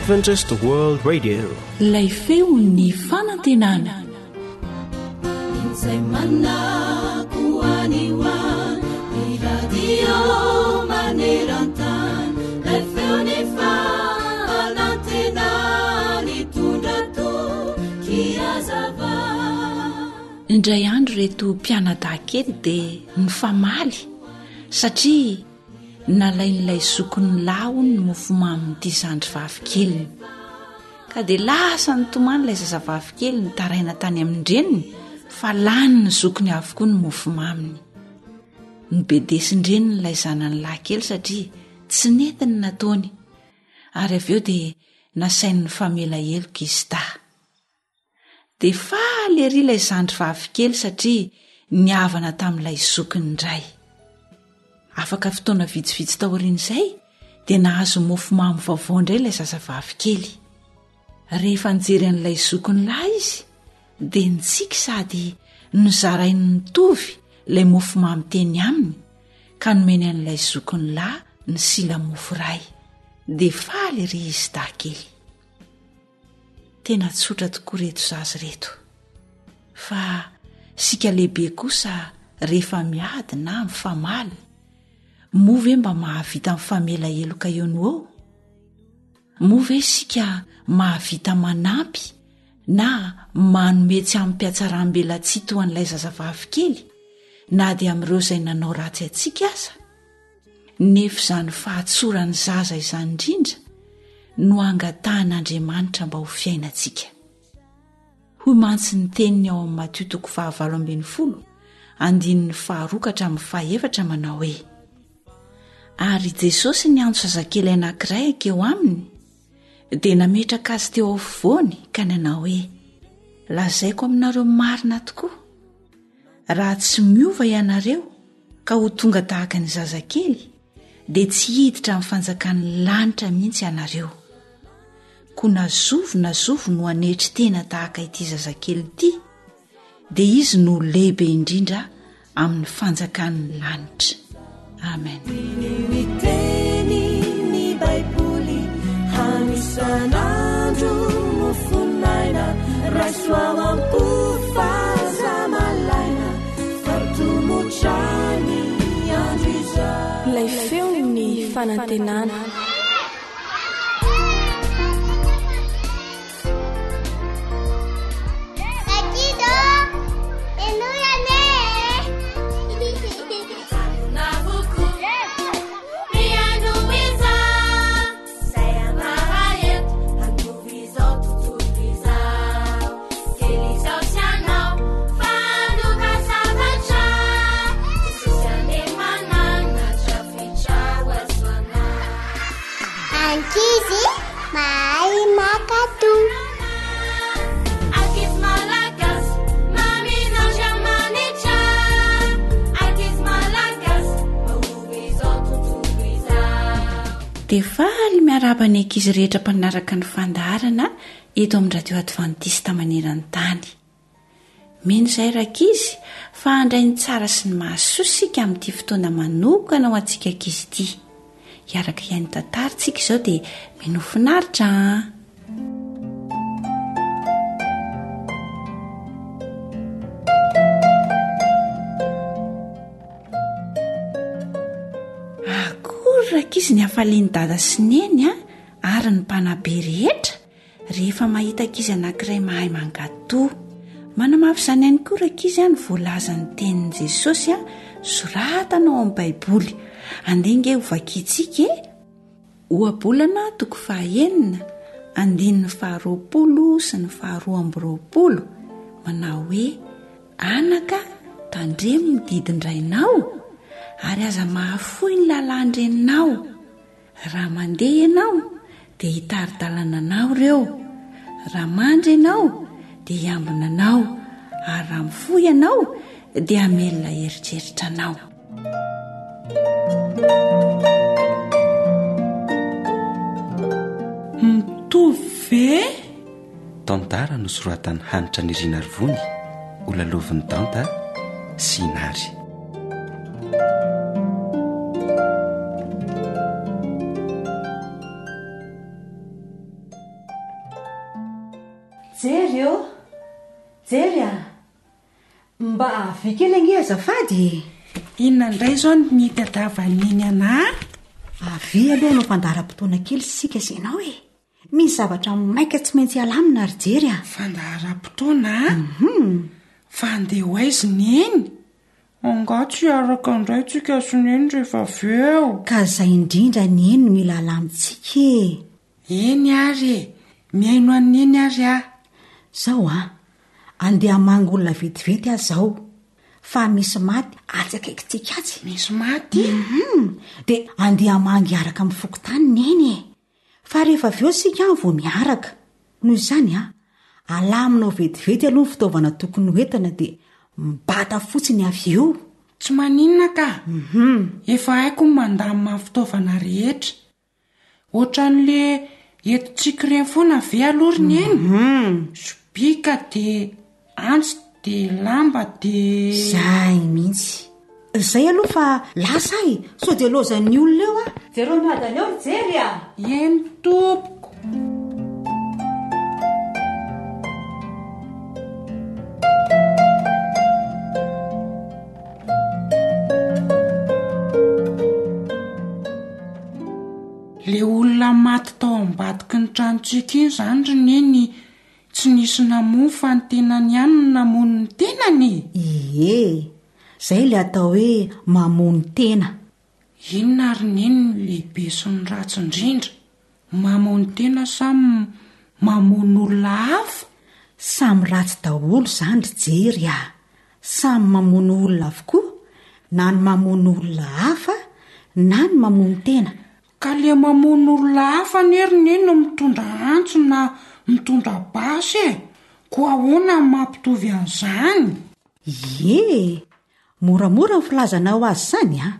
Adventist World Radio. Ilay feon'ny fanantenana. Izay manako any ho any, ny radio maneran-tany, ilay feon'ny fanantenana nitondra toky hazava. Indray andro ireto mpianadahy kely dia nifamaly satria Nalain'ilay zokiny lahy hono ny mofomamin'ity zandry vavy keliny. Ka dia lasa nitomany ilay zazavavy kely nitaraina tany amin-dreniny fa lanin'ny zokiny avokoa ny mofomaminy. Nobedesin-dreniny ilay zanany lahy kely satria tsy nety ny nataony, ary avy eo dia nasainy nifamela heloka izy dahy. Dia faly ery ilay zandry vavy kely satria nihavana tamin'ilay zokiny indray. Afaka fotoana vitsivitsy taorian'izay dia nahazo mofomamy vaovao indray ilay zazavavy kely. Rehefa nijery an'ilay zokiny lahy izy dia nitsiky sady nozarainy nitovy ilay mofomamy teny aminy ka nomeny an'ilay zokiny lahy ny sila mofo iray. Dia faly ery izy dahy kely. Tena tsotra tokoa reto zaza ireto. Fa isika lehibe kosa rehefa miady na mifamaly, moa ve mba mahavita mifamela heloka eo no eo? Moa ve isika mahavita manampy na manome tsy amim-piatsaram-belatsihy toa an'ilay zazavavy kely na dia amin'ireo izay nanao ratsy antsika aza? Nefa izany fahatsoran'ny zaza izany indrindra no angatahan'Andriamanitra mba ho fiainantsika. Hoy mantsy ny teniny ao amin'ny Matio toko fahavalo ambin'ny folo, andininy faharoa ka hatramin'ny fahefatra manao hoe, Ary Jesosy niantso zazakely anankiray hankeo aminy, dia nametraka azy teo afovoany ka nanao hoe, Lazaiko aminareo marina tokoa, raha tsy miova ianareo ka ho tonga tahaka ny zazakely, dia tsy hiditra amin'ny fanjakan'ny lanitra mihitsy ianareo. Koa na zovy na zovy no hanetry tena tahaka ity zazakely ity, dia izy no lehibe indrindra amin'ny fanjakan'ny lanitra. Amen. Ilay feon'ny fanantenana. Ankizy mahay mankatò. Ankizy malagasy, mamin'Andriamanitra. Ankizy malagasy, mahomby izao tontolo izao. Dia faly miarahaba ny ankizy rehetra mpanaraka ny fandaharana eto amin'ny Radio Advantista maneran-tany. Mino izahay rankizy fa handray ny tsara sy ny mahasoa isika amin'ity fotoana manokana ho antsika ankizy ity. Hiaraka hihaino tantara isika izao dia minoa finaritra an! Akory rankizy ny hafalian'i Dada sy Neny an, ary ny mpanabe rehetra Rehefa mahita ankizy anankiray mahay mankatò. Manamafy izany ihany koa rankizy ny voalazan'ny tenin'i Jesosy soratana ao amin'ny Baiboly. Andeha ange ho vakintsika e! Ohabolana toko fahaenina, andininy faharoapolo sy ny faharoa amby roapolo, manao hoe, Anaka, tandremo ny didin-drainao, ary aza mahafoy ny lalàn-dreninao. Raha mandeha ianao dia hitari-dalana anao ireo, raha mandry ianao dia hiambina anao, ary raha mifoha ianao dia hamelona eritreritra anao. Mitovy ve? Tantara nosoratan'i Hanitra Nirina Rivony, holalaovin'i Danta sy Nary. Jery ô! Jery a! Mba avia kely ange azafady e! Inona indray izao no nitadiavan'i Neny anà? Avia aloha hanao fandaharam-potoana kely isika sy ianao e! Misy zavatra maika tsy maintsy alamina ry Jery a! Fandaharam-potoana? Fa handeha ho aiza i Neny? Angaha tsy hiaraka indray tsika sy Neny rehefa avy eo? Ka izay indrindra anie no mila alamintsika e! Eny ary e! Mihaino an'i Neny ary aho. Zao an! Andeha hamangy olona vetivety aho zao, fa misy maty atsy akaikintsika atsy. Misy maty? Hum! Dia andeha hamangy hiaraka amin'ny fokontany Neny e! Fa rehefa avy eo isika an vao miaraka. Noho izany an, alaminao vetivety aloha ny fitaovana tokony ho entina dia mibata fotsiny avy eo. Tsy maninona ka! Efa haiko ny mandamina ny fitaovana rehetra. Ohatran'le entintsika ireny foana ve aloha ry Neny? Sobika dia antsy dia lamba dia. Zay mihitsy. Zay aloha fa lasa aho e! Sao dia lozan'ny olona eo aho. Jereo miadana eo ry Jery a! Eny tompoko. Le olona maty tao ambadiky ny tranontsika iny izany ry Neny tsy nisy namono fa ny tenany ihany no namono ny tenany e! Ie, zay le atao hoe mamono tena. Inona ary Neny no lehibe sy ny ratsy indrindra? Mamono tena sa mamono olona hafa? Samy ratsy daholo izany ry Jery a! Samy mamono olona avokoa, na ny mamono olona hafa na ny mamono tena. Ka le mamono olona hafa anie ry Neny no mitondra antsy na mitondra basy e! Koa ahoana no mampitovy an'izany? Ie e! Moramora ny filazanao azy izany an!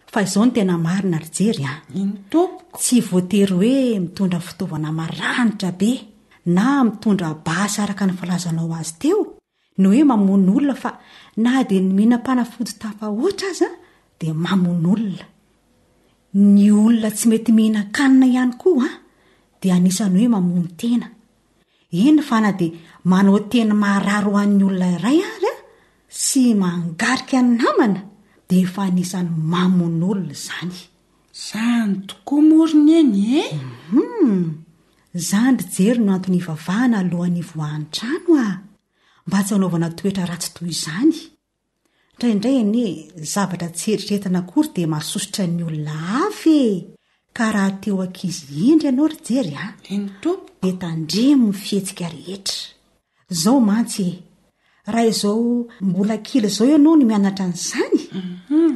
Fa izao no tena marina ry Jery an! Ino tompoko? Tsy voatery hoe mitondra fitaovana maranitra be na mitondra basy araka ny filazanao azy teo ny hoe mamono olona fa na dia ny mihinam-panafody tafahoatra aza dia mamono olona. Ny olona tsy mety mihinan-kanina ihany koa an, dia anisan'ny hoe mamono tena. Eny fa na dia manao teny maharary ho an'ny olona iray ary sy mangarika ny namana dia efa anisan'ny mamono olona izany. Zany tokoa moa ry Neny e! Hum! Zany ry Jery no antony hivavahana alohan'ny hivoahan'ny trano ah! Mba tsy hanaovana toetra ratsy toy izany. Indraindray anie zavatra tsy eritreretina akory dia mahasosotra ny olona hafa e! Ka raha te ho ankizy hendry ianao ry Jery a! Eny tompoko. Dia tandremo ny fihetsika rehetra. Izao mantsy e! Raha izao mbola kely izao ianao no mianatra an'izany,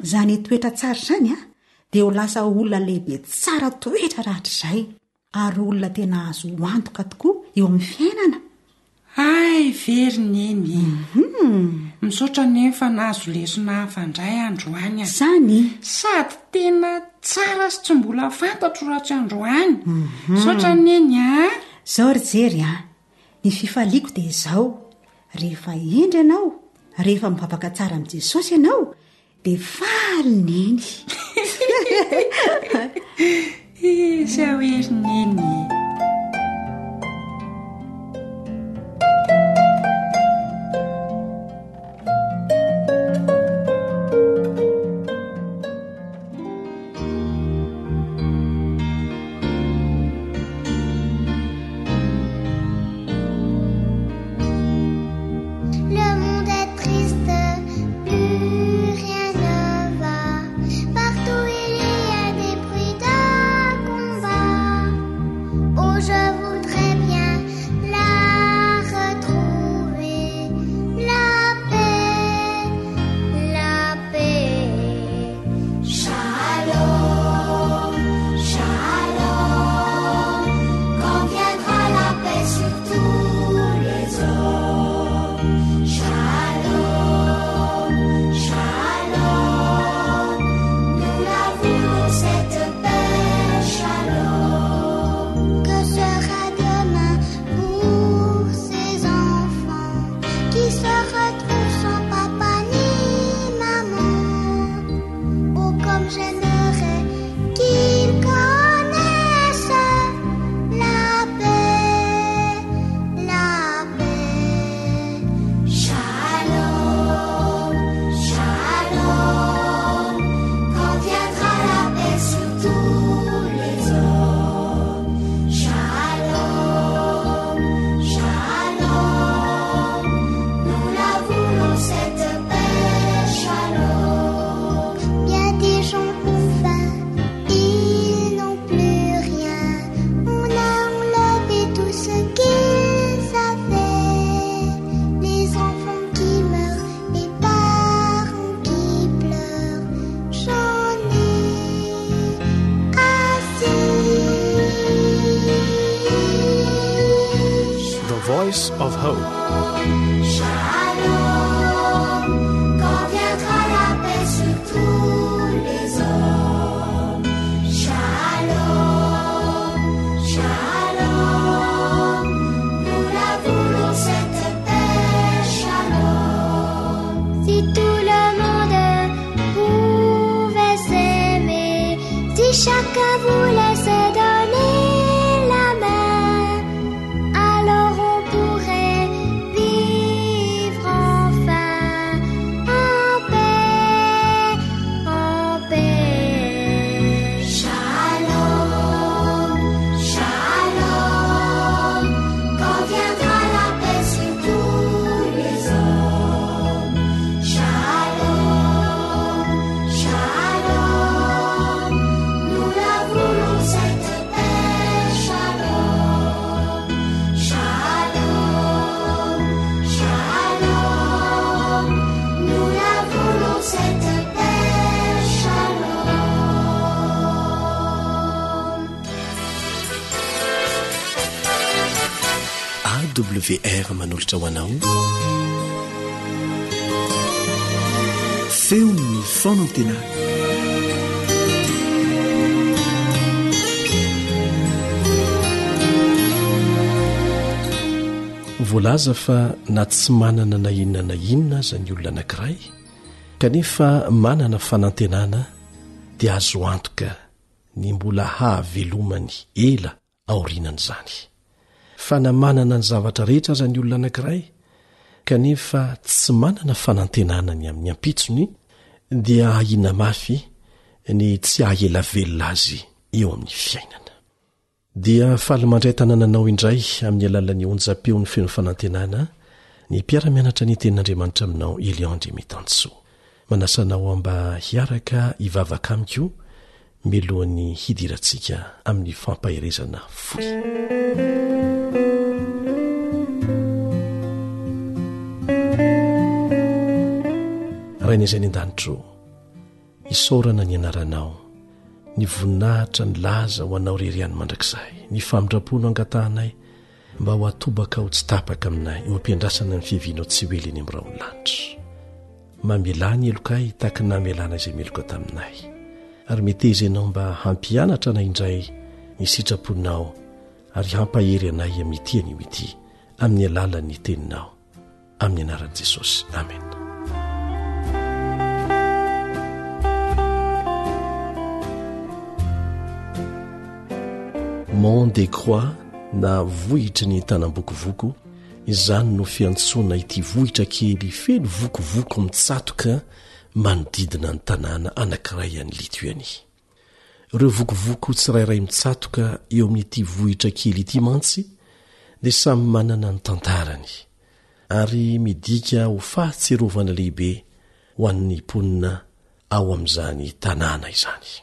izany toetra tsara izany a, dia ho lasa olona lehibe tsara toetra rahatrizay. Ary olona tena azo antoka tokoa eo amin'ny fiainana. Hay ve ry Neny e! Misaotra Neny fa nahazo lesona hafa indray androany a! Zany? Sady tena tsara sy tsy mbola fantatro raha tsy androany. Misaotra Neny a! Zao ry Jery a! Ny fifaliako dia izao, rehefa hendry ianao, rehefa mivavaka tsara amin'i Jesosy ianao, Dia faly Neny. Izy aho ery Neny. Le monde est triste, plus rien ne va. Partout il y a des bruits de combat. Voice of Hope. Shalom, quand viendra la paix sur tous les hommes. Shalom, shalom, nous la voulons cette paix, shalom. Si tout le monde pouvait s'aimer, si chacun voulait se donner la main, alors on pourrait vivre enfin en paix, en paix. Shalom, shalom, quand viendra la paix sur tous les hommes. Shalom, shalom, nous la voulons cette paix. Shalom, shalom, shalom, nous la voulons cette paix. Shalom. AWR manolotra ho anao Feon'ny fanantenana. Voalaza fa na tsy manana na inona na inona aza ny olona anankiray kanefa manana fanantenana dia azo antoka ny mbola hahavelomany ela aorianan'izany. Fa na manana ny zavatra rehetra aza ny olona anankiray, kanefa tsy manana fanantenana ny amin'ny ampitsony, dia ahiana mafy ny tsy haha-ela velona azy eo amin'ny fiainana. Dia faly mandray tanana anao indray amin'ny alalan'ny onjam-peon'ny feno fanantenana ny mpiara-mianatra ny Tenin'Andriamanitra aminao Elion Andriamitansoa. Manasa anao mba hiaraka hivavaka amiko mialohan'ny hidirantsika amin'ny fampaherezana fohy. Rainay izay any an-danitra ô, isaorana ny anaranao, ny voninahitra ny laza ho anao irery ihany mandrakizay, ny famindram-po no angatahanay mba ho atobaka ho tsy tapaka aminay eo am-piandrasana ny fiavianao tsy ho ela eny amin'ny rahon'ny lanitra. Mamelà ny helokay tahaka ny namelana izay meloka taminay, ary meteza Ianao mba hampianatra anay indray ny sitraponao ary hampahery anay amin'ity anio ity, amin'ny alalan'ny Teninao. Amin'ny anaran'i Jesosy. Amena. Mont des Croix na vohitry ny tanam-bokovoko Izany no fiantsoana ity vohitra kely feno vokovoko mitsatoka manodidina ny tanàna anankiray any Lituanie. Ireo vokovoko tsirairay mitsatoka eo amin'ity vohitra kely ity mantsy dia samy manana ny tantarany, ary midika ho fahatsiarovana lehibe ho an'ny mponina ao amin'izany tanàna izany.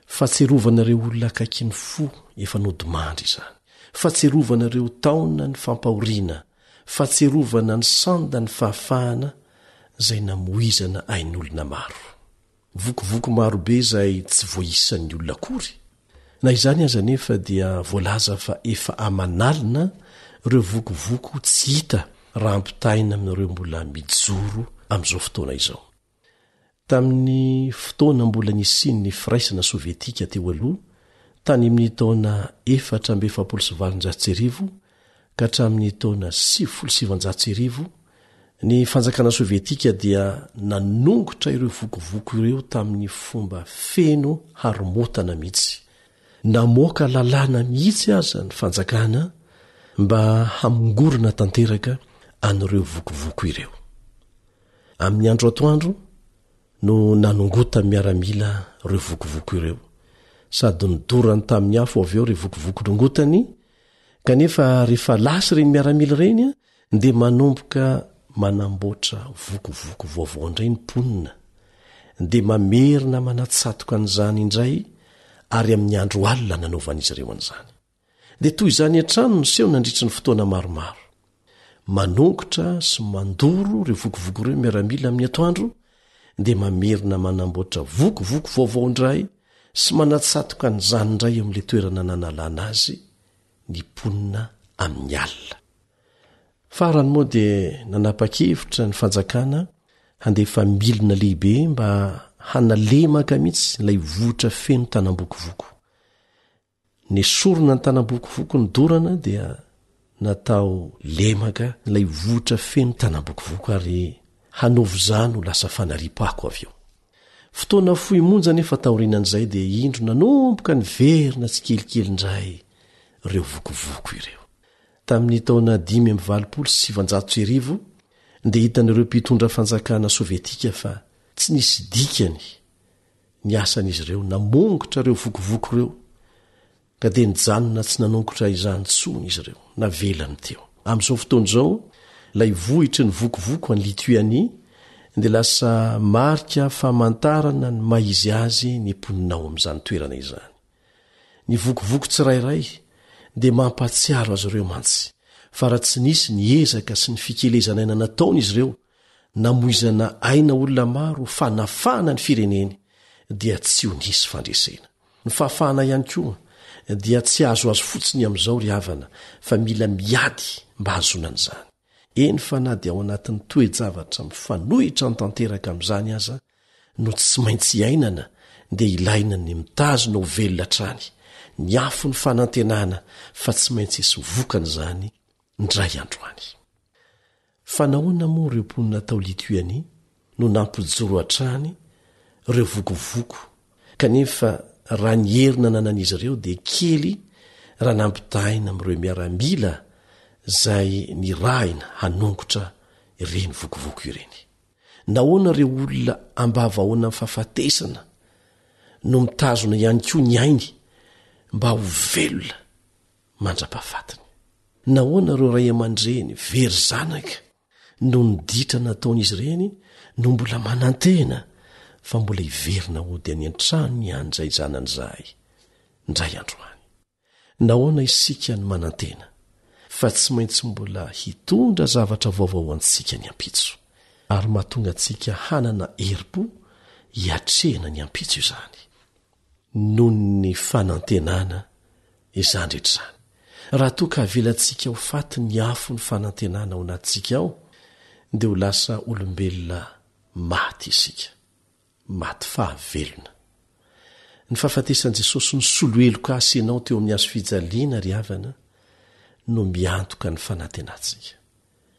Fahatsiarovana ireo olona akaiky ny fo efa nodimandry izany. Fahatsiarovana ireo taona ny fampahoriana. Fahatsiarovana ny sanda ny fahafahana izay namoizana ain'olona maro. Vokovoko marobe izay tsy voaisan'ny olona akory. Na izany aza anefa dia voalaza fa efa aman'alina ireo vokovoko tsy hita raha ampitahaina amin'ireo mbola mijoro amin'izao fotoana izao. Tamin'ny fotoana mbola nisian'ny Firaisana Sovietika teo aloha, tany amin'ny taona 1844 ka hatramin'ny taona 1990, ny Fanjakana Sovietika dia nanongotra ireo vokovoko ireo tamin'ny fomba feno haromotana mihitsy. Namoaka lalàna mihitsy aza ny fanjakana mba hamongorana tanteraka an'ireo vokovoko ireo. Amin'ny andro atoandro no nanongotan'ny miaramila ireo vokovoko ireo, sady nodorany tamin'ny afo avy eo ireo vokovoko nongotany, kanefa rehefa lasa ireny miaramila ireny dia manomboka manamboatra vokovoko vaovao indray ny mponina, dia mamerina manatsatoka an'izany indray ary amin'ny andro alina nanaovan'izy ireo an'izany. Dia toy izany hatrany no seho nandritry ny fotoana maromaro. Manongotra sy mandoro ireo vokovoko ireo ny miaramila amin'ny atoandro, dia mamerina manamboatra vokovoko vaovao indray sy manatsatoka an'izany indray eo amin'ilay toerana nanalana azy ny mponina amin'ny alina. Farany moa dia nanapa-kevitra ny fanjakana handefa milina lehibe mba hanalemaka mihitsy ilay vohitra feno tanam-bokovoko. Nesorina ny tanam-bokovoko nodorana dia natao lemaka ilay vohitra feno tanam-bokovoko ary hanovo izany ho lasa fanariam-pako avy eo. Fotoana fohy monja anefa taorianan'izay dia indro nanomboka niverina tsikelikely indray ireo vokovoko ireo. Tamin'ny taona 1985 dia hitan'ireo mpitondra fanjakana sovietika fa tsy nisy dikany ny asan'izy ireo namongotra ireo vokovoko ireo ka dia nijanona tsy nanongotra izany intsony izy ireo, navelany teo. Amin'izao fotoana izao, ilay vohitry ny vokovoko any Lituanie dia lasa marika famantarana ny maha izy azy ny mponina ao amin'izany toerana izany. Ny vokovoko tsirairay dia mampahatsiaro azy ireo mantsy fa raha tsy nisy ny ezaka sy ny fikelezan'aina nataon'izy ireo namoizana aina olona maro ho fanafahana ny fireneny dia tsy ho nisy fandresena. Ny fahafahana ihany koa dia tsy azoazo fotsiny amin'izao ry havana fa mila miady mba hahazoana an'izany. Eny fa na dia ao anatin'ny toe-javatra mifanohitra tanteraka amin'izany aza no tsy maintsy iainana dia ilaina ny mitazona ho velona hatrany ny afon'ny fanantenana fa tsy maintsy hisy vokany izany indray andro any. Fa nahoana moa ireo mponina tao Lituanie no nampijoro hatrany ireo vokovoko, kanefa raha ny hery nananan'izy ireo dia kely raha nampitahaina amin'ireo miaramila izay nirahina hanongotra ireny vokovoko ireny? Nahoana ireo olona ambavahoanan'ny fahafatesana no mitazona ihany koa ny ainy mba ho velona mandra-pahafatiny. Nahoana ireo ray aman-dreny very zanaka noho ny ditra nataon'izy ireny no mbola manantena fa mbola hiverina hody any an-tranony ihany izay zanany izahay indray andro any? Nahoana isika no manantena fa tsy maintsy mbola hitondra zavatra vaovao ho antsika ny ampitso, ary mahatonga antsika hanana herim-po hiatrehana ny ampitso izany? Noho ny fanantenana izany rehetra izany. Raha toa ka avelantsika ho faty ny afon'ny fanantenana ao anatintsika ao, dia ho lasa olombelona maty isika. Maty fahavelona. Ny fahafatesan'i Jesosy nisolo heloka ahy sy ianao teo amin'ny hazo fijaliana, ry havana, no miantoka ny fanantenantsika.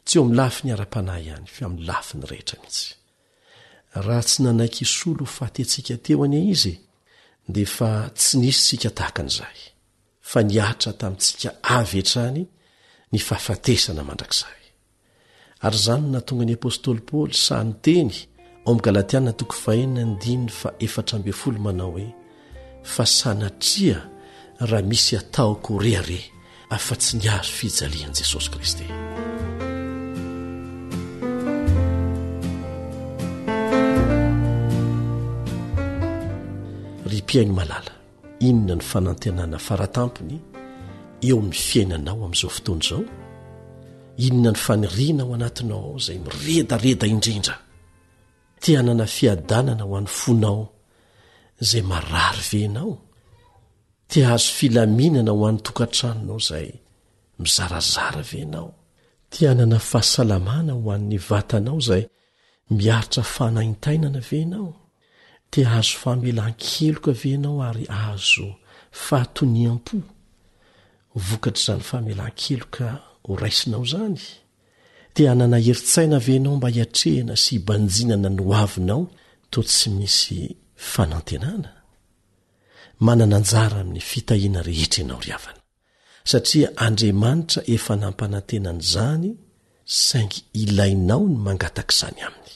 Tsy eo amin'ny lafiny ara-panahy ihany, fa amin'ny lafiny rehetra mihitsy. Raha tsy nanaiky hisolo ho faty antsika teo anie Izy, dia efa tsy nisy isika tahaka an'izay, fa nihatra tamintsika avy hatrany ny fahafatesana mandrakizay. Ary izany no nahatonga ny apostoly Paoly sahy niteny ao amin'ny Galatiana toko fahenina andininy faha-14 manao hoe, Fa sanatria raha misy ataoko ho rehareha afa-tsy ny hazo fijalian'i Jesosy Kristy. Ry mpihaino malala, inona ny fanantenana faratampony eo amin'ny fiainanao amin'izao fotoana izao? Inona ny faniriana ao anatinao ao izay miredareda indrindra? Te hanana fiadanana ho an'ny fonao izay marary ve ianao? Te hahazo filaminana ho an'ny tokantranonao izay mizarazara ve ianao? Te hanana fahasalamana ho an'ny vatanao izay miaritra fanaintainana ve ianao? Te hahazo famelan-keloka ve ianao ary hahazo fahatoniam-po vokatr'izany famelan-keloka horaisinao izany? Te hanana herin-tsaina ve ianao mba hiatrehana sy hibanjinana ny hoavinao toa tsy misy fanantenana? Manana anjara amin'ny fitahiana rehetra ianao ry havana, satria Andriamanitra efa nampanantena an'izany saingy ilainao ny mangataka izany aminy.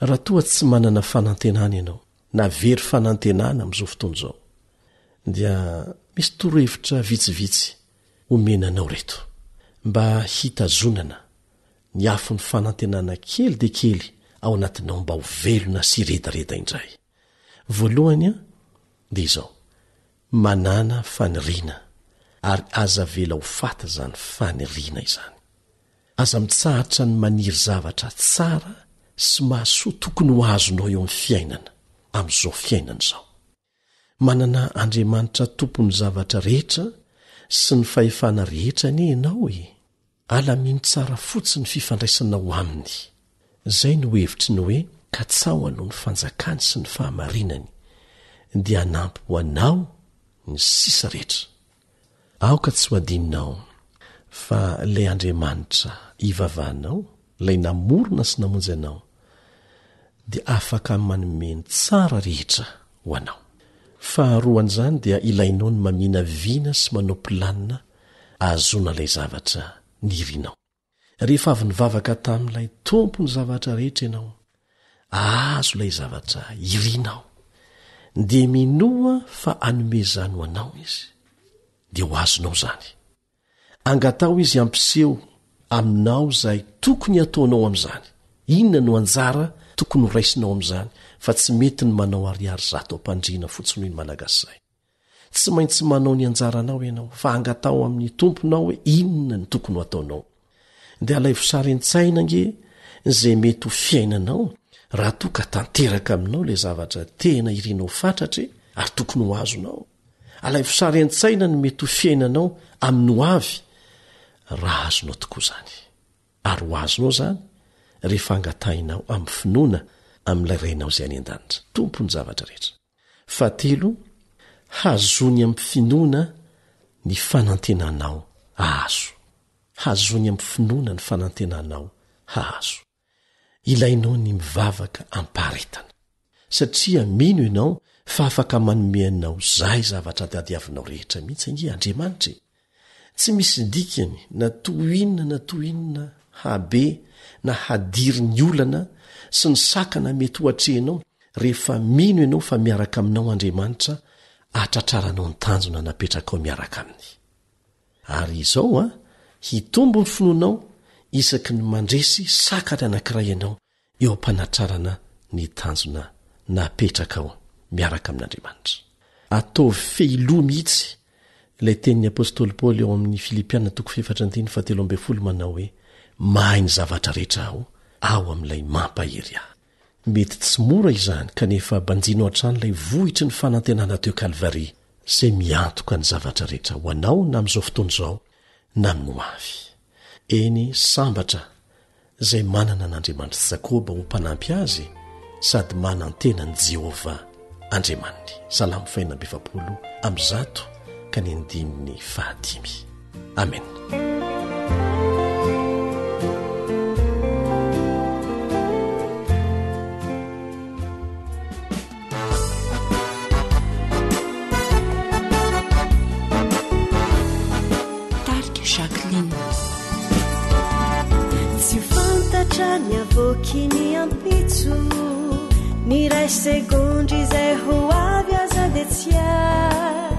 Raha toa tsy manana fanantenana ianao, na very fanantenana amin'izao fotoana izao, dia misy torohevitra vitsivitsy omena anao ireto, mba hitazonana ny afon'ny fanantenana kely dia kely ao anatinao mba ho velona sy hiredareda indray. Voalohany dia izao, manàna faniriana, ary aza avela ho faty izany faniriana izany. Aza mitsahatra ny maniry zavatra tsara sy mahasoa tokony ho azonao eo amin'ny fiainana, amin'izao fiainana izao. Manana Andriamanitra Tompon'ny zavatra rehetra sy ny fahefana rehetra anie ianao e! Alamino tsara fotsiny ny fifandraisanao aminy. Izay no hevitry ny hoe katsaho aloha ny fanjakany sy ny fahamarinany, dia hanampy ho anao ny sisa rehetra. Aoka tsy ho adinonao fa ilay Andriamanitra ivavahanao, ilay namorona sy namonjy anao, dia afaka manome ny tsara rehetra ho anao. Faharoan'izany dia ilainao ny maminavina sy manao planina ahazoana ilay zavatra nirinao. Rehefa avy nivavaka tamin'ilay Tompon'ny zavatra rehetra ianao, ahazo ilay zavatra irinao, dia minoa fa hanome izany ho anao Izy, dia ho azonao izany. Angataho Izy hampiseho aminao izay tokony hataonao amin'izany. Inona no anjara tokony horaisinao amin'izany fa tsy mety ny manao ariary zato am-pandriana fotsiny hoy ny Malagasy izay. Tsy maintsy manao ny anjaranao ianao fa angataho amin'ny Tomponao hoe inona no tokony ho ataonao. Dia alaivo sary an-tsaina ange izay mety ho fiainanao raha toa ka tanteraka aminao ilay zavatra tena irinao fatratra e, ary tokony ho azonao. Alaivo sary an-tsaina ny mety ho fiainanao amin'ny ho avy raha azonao tokoa izany. Ary ho azonao izany rehefa angatahinao amin'ny finoana amin'ilay Rainao izay any an-danitra, Tompon'ny zavatra rehetra. Fahatelo, hazony amin'ny finoana ny fanantenanao hahazo. Hazony amin'ny finoana ny fanantenanao hahazo. Ilainao ny mivavaka am-paharetana, satria mino ianao fa afaka manome anao izay zavatra tadiavinao rehetra mihitsy ange Andriamanitra e! Tsy misy dikany na toy inona na toy inona habe na hadiry ny olana sy ny sakana mety ho atrehinao rehefa mino ianao fa miaraka aminao Andriamanitra hahatratraranao ny tanjona napetrakao miaraka Aminy. Ary izao an, hitombo ny finoanao isaky ny mandresy sakana anankiray ianao eo am-panatrarana ny tanjona napetrakao miaraka amin'Andriamanitra. Ataovy fehiloha mihitsy ilay tenin'ny apostoly Paoly ao amin'ny Filipiana toko fahefatra andininy fahatelo ambin'ny folo manao hoe, Mahay ny zavatra rehetra aho ao amin'ilay mampahery ahy. Mety tsy mora izany kanefa banjino hatrany ilay vohitry ny fanantenana teo Kalvary izay miantoka ny zavatra rehetra ho anao na amin'izao fotoana izao na amin'ny ho avy. Eny, sambatra izay manana an'Andriamanitr'i Jakoba ho mpanampy azy sady manantena an'i Jehovah Andriamaniny. Salamo 146 ka ny andininy fahadimy. Amena. Tarika Jacqueline. Tsy ho fantatra ny avoaky ny ampitso Ny iray segondra izay ho avy aza dia tsy hay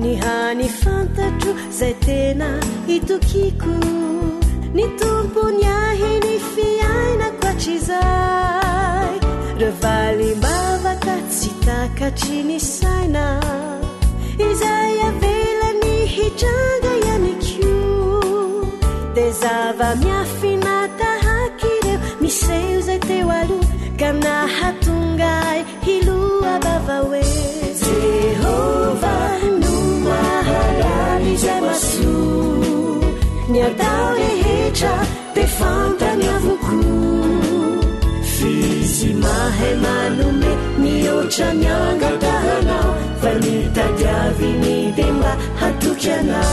Ny hany fantatro izay tena itokiako Ny Tompo niahy ny fiainako hatrizay Reo valim-bavaka tsy takatry ny saina Izay avelany hitranga ihany koa Dia zava-miafina tahak'ireo miseho izay teo aloha Ka nahatonga ahy Hiloa-bava hoe, Jehovah no mahalala izay mahasoa. Ny atao rehetra dia fantany avokoa. F'izy mahay manome mihoatra ny angatahanao, fa ny tadiaviny dia mba hatoky anao.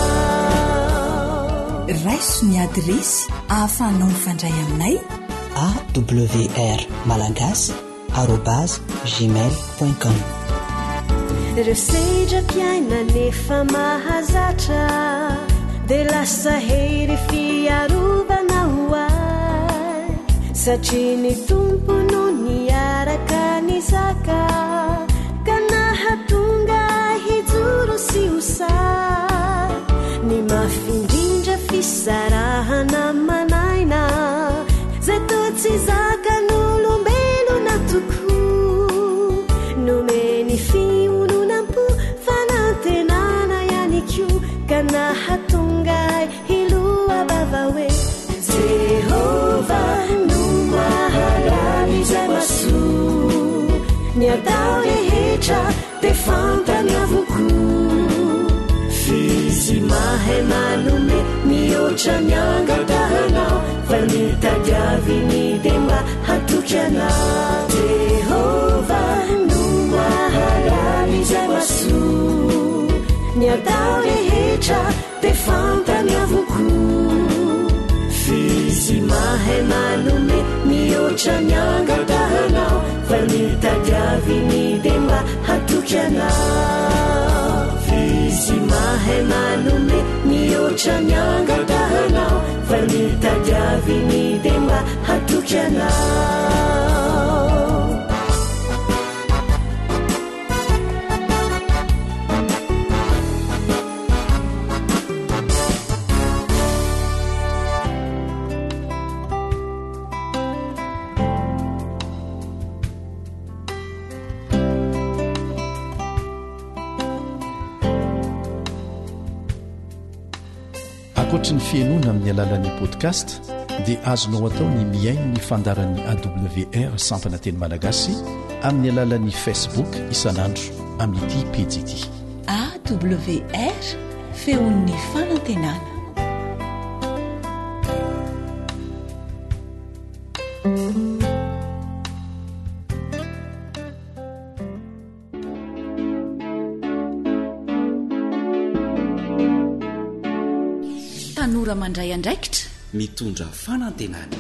Raiso ny adiresy ahafahanao mifandray aminay. AWR Malagasy arobase gmail point com. Ireo sedram-piainana efa mahazatra dia lasa hery fiarovana ho ahy satria ny Tompo no niaraka nizaka ka nahatonga ahy hijoro sy ho sahy ny mafy indrindra fisarahana manaina Zay toa tsy zakan'olombelona tokoa Nomeny fiononam-po, fanantenana ihany koa Ka nahatonga ahy hiloa-bava hoe Jehovah no mahalala izay mahasoa Ny atao rehetra dia fantany avokoa. F'izy mahay manome mihoatra ny angatahanao fa ny tadiaviny dia mba hatoky anao. Jehovah no mahalala izay mahasoa ny atao rehetra dia fantany avokoa. F'izy mahay manome mihoatra ny angatahanao fa ny tadiaviny dia mba hatoky anao. F'izy mahay manome mihoatra ny angatahanao fa ny tadiaviny dia mba hatoky anao. Ankoatry ny fihainoana amin'ny alalan'ny podcast dia azonao atao ny mihaino ny fandaharan'ny AWR sampana teny malagasy amin'ny alalan'ny Facebook isan'andro amin'ity pejy ity. AWR, feon'ny fanantenana. Tanora mandray andraikitra. Mitondra fanantenana.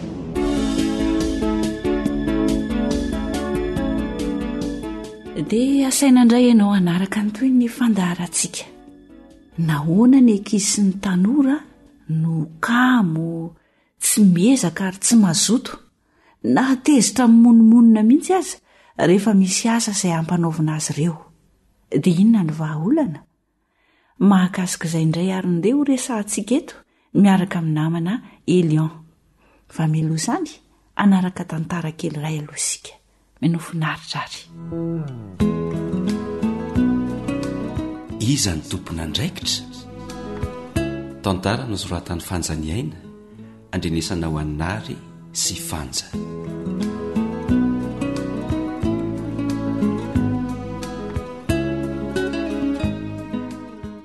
Dia asaina indray ianao hanaraka ny tohin'ny fandaharantsika. Nahoana ny ankizy sy ny tanora no kamo, tsy miezaka ary tsy mazoto, na tezitra mimonomonona mihitsy aza rehefa misy asa izay ampanaovina azy ireo? Dia inona no vahaolana? Mahakasika izay indray ary ndeha ho resahantsika eto miaraka amin'ny namana Elion. Fa mialoha izany, hanaraka tantara kely iray aloha isika. Minoa finaritra ary. Iza no tompon'andraikitra? Tantara nosoratan'i Fanja Niaina, andrenesana ho an'i Nary sy Fanja.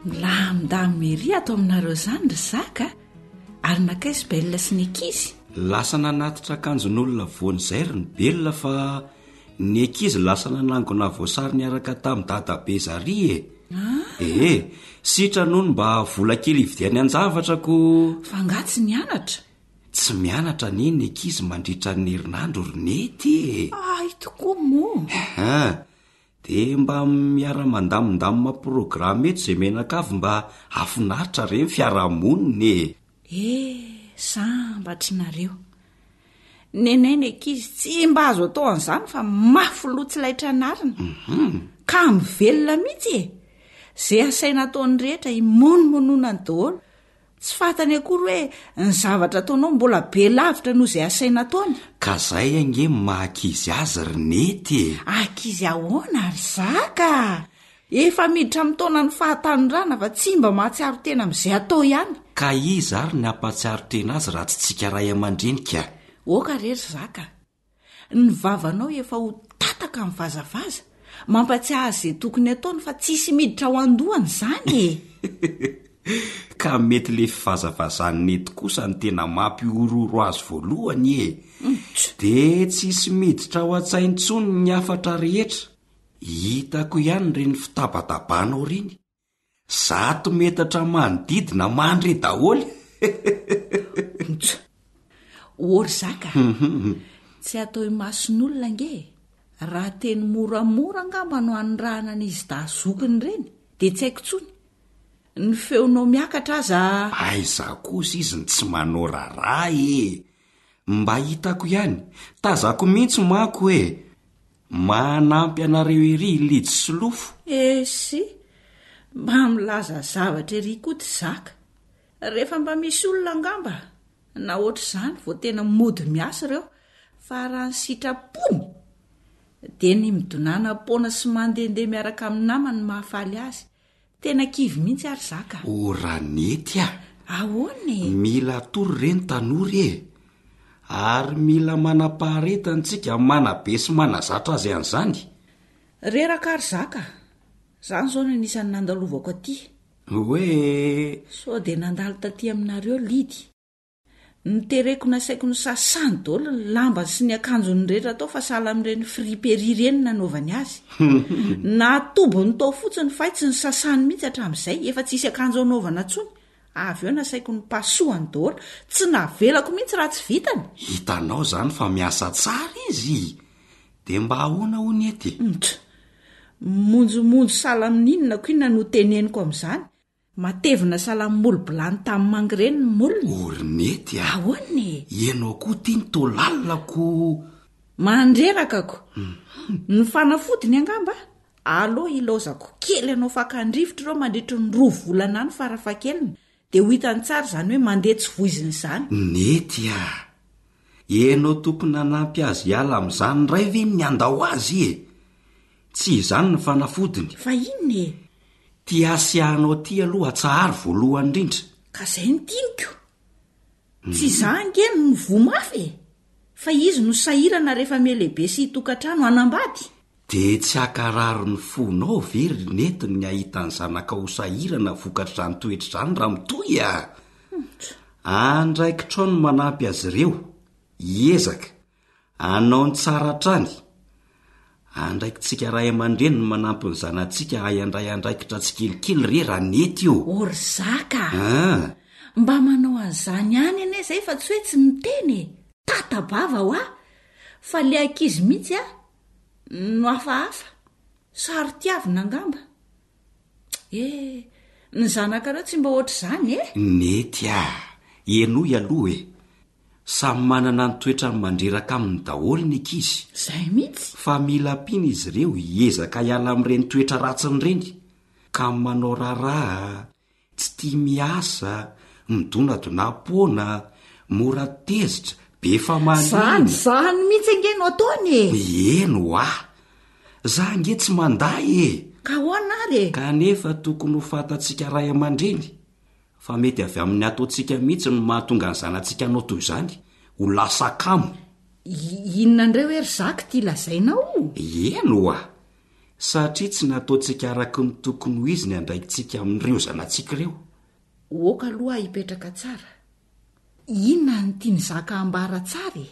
Milamindamina ery ato aminareo izany ry Zaka a! Ary nankaiza i Belle sy ny ankizy? Lasa nanatitra akanjon'olona vao nizair ny Belle fa ny ankizy lasa nanangona voasary niaraka tamin'i dadabe zary e! Ah! Ee, sitrany hono mba vola kely hividiany an-javatra ko! Fa angaha tsy nianatra? Tsy mianatra anie ny ankizy mandritra ny herinandro ry Nety e! Hay tokoa moa! Aa! Dia mba miara-mandamindamina programme eto izay mianakavy mba hahafinaritra re ny fiarahamonina e! Eh, sambatry nareo. Nenay ny ankizy tsy mba azo atao an'izany fa mafy loha tsy laitra anarina. Ka mivelona mihitsy e! Izay asaina ataony rehetra imonomononany daholo. Tsy fantany akory hoe ny zavatra ataonao mbola be lavitra noho izay asaina ataony. Ka zay ange ny maha ankizy azy ry Nety e! Ankizy ahoana ry Zaka a! Efa miditra amin'ny taonan'ny fahatanorana fa tsy mba mahatsiaro tena amin'izay atao ihany. Ka iza ary ny hampahatsiaro tena azy raha tsy tsika ray aman-dreny ka! Oka re ry Zaka a! Ny vavanao efa ho tataka mivazavaza, mampatsiahy azy izay tokony ataony fa tsisy miditra ao an-dohany izany e! Ka mety le fivazavazan'i Nety kosa no tena mampihorohoro azy voalohany e! De tsisy miditra ao an-tsainy intsony ny hafatra rehetra. Hitako ihany ireny fitabatabanao ireny. 100 metatra manodidina mandre daholo. Ntsa. Ô ry zaka, tsy atao imason'olona ange e. Raha teny moramora angamba no anirahana an'izy dahy zokiny ireny dia tsy haiko intsony. Ny feonao miakatra aza. Aiza kosa izy no tsy manao raharaha e! Mba hitako ihany, tazako mihitsy manko e! Manampy anareo ery i Lidy sy Lofo. Esy, mba milaza zavatra ery koa ty zaka. Rehefa mba misy olona angamba na ohatr'izany vao tena mody miasa ireo fa raha ny sitrapony dia ny midonanam-poana sy mandehandeha miaraka amin'ny namany no mahafaly azy. Tena kivy mihitsy ary za ka. O Ranety a! Ahoana e? Mila atoro re ny tanora e! Ary mila manam-paharetana tsika manabe sy manazatra azy an'izany. Reraka ary za ka! Zany zao no anisan'ny nandalovako aty. Hoe. Sao dia nandalo taty aminareo Lidy? Notereko nasaiko nosasany daholo ny lambany sy ny akanjony rehetra tao fa sahala amin'ireny friperie ireny no nanaovany azy. Natobiny tao fotsiny fa hay tsy nosasany mihitsy hatramin'izay, efa tsisy akanjo hanaovana intsony. Avy eo nasaiko nopasohany daholo, tsy navelako mihitsy raha tsy vitany. Hitanao izany fa miasa tsara izy! Dia mba ahoana hono ety? Ntr. Monjomonjo sahala amin'inona ko inona no teneniko amin'izany? Matevina sahala amin'ny molo-bilany tanimanga ireny ny molony. O ry nety a! Ahoana e? Ianao koa ity no toa lalina ko! Mandreraka ko! Ny fanafodiny angamba, aleo ilaozako kely anao fakan-drivotra ireo mandritry ny roa volana any farafahakeliny, dia ho hitany tsara izany hoe mandeha tsy voizina izany. Nety a! Ianao tokony hanampy azy hiala amin'izany indray ve ny handao azy e? Tsy izany ny fanafodiny. Fa inona e? Ty hasiahanao ty aloha atsaharo voalohany indrindra. Ka zay no tianiko. Tsy za ange no voa mafy e! Fa izy no sahirana rehefa mihalehibe sy hitokantrano hanambady. De tsy hakarary ny fonao ve ry nety ny hahita ny zanakao ho sahirana vokatr'izany toetra izany raha mitohy a! Andraikitrao ny manampy azy ireo hiezaka Hanao ny tsara hatrany. Andraikitsika ray aman-dreny ny manampy ny zanatsika hahay handray andraikitra tsikelikely re raha nety io. O ry zaka a! Ah. Mba manao an'izany ihany anie zay fa tsy hoe tsy miteny e! Tata-bava hoa! Fa le ankizy mihitsy a! no hafahafa. Saro-tiavina angamba. Eh! Ny zanakareo tsy mba ohatr'izany e! Nety a! Henoy aloha e! Samy manana ny toetrany mandreraka aminy daholo ny ankizy. Izay mihitsy. Fa mila ampiana izy ireo hiezaka hiala amin'ireny toetra ratsiny ireny. Kamo manao raharaha, tsy tia miasa, midonadonam-poana, mora tezitra, be famaliana. Izany, izany mihitsy ange no ataony e! Eny ho'a. Za ange tsy mandà e! Ka ahoana ary e? Kanefa tokony ho fantatsika ray aman-dreny Fa mety avy amin'ny ataontsika mihitsy no mahatonga ny zanatsika hanao toy izany, ho lasa kamo. Inona indray hoe ry Zaka ity lazainao? Eny oa! Satria tsy nataontsika araka ny tokony ho izy ny andraikitsika amin'ireo zanatsika ireo. Oka aloha hipetraka tsara. Inona no tian'i Zaka ambara tsara e?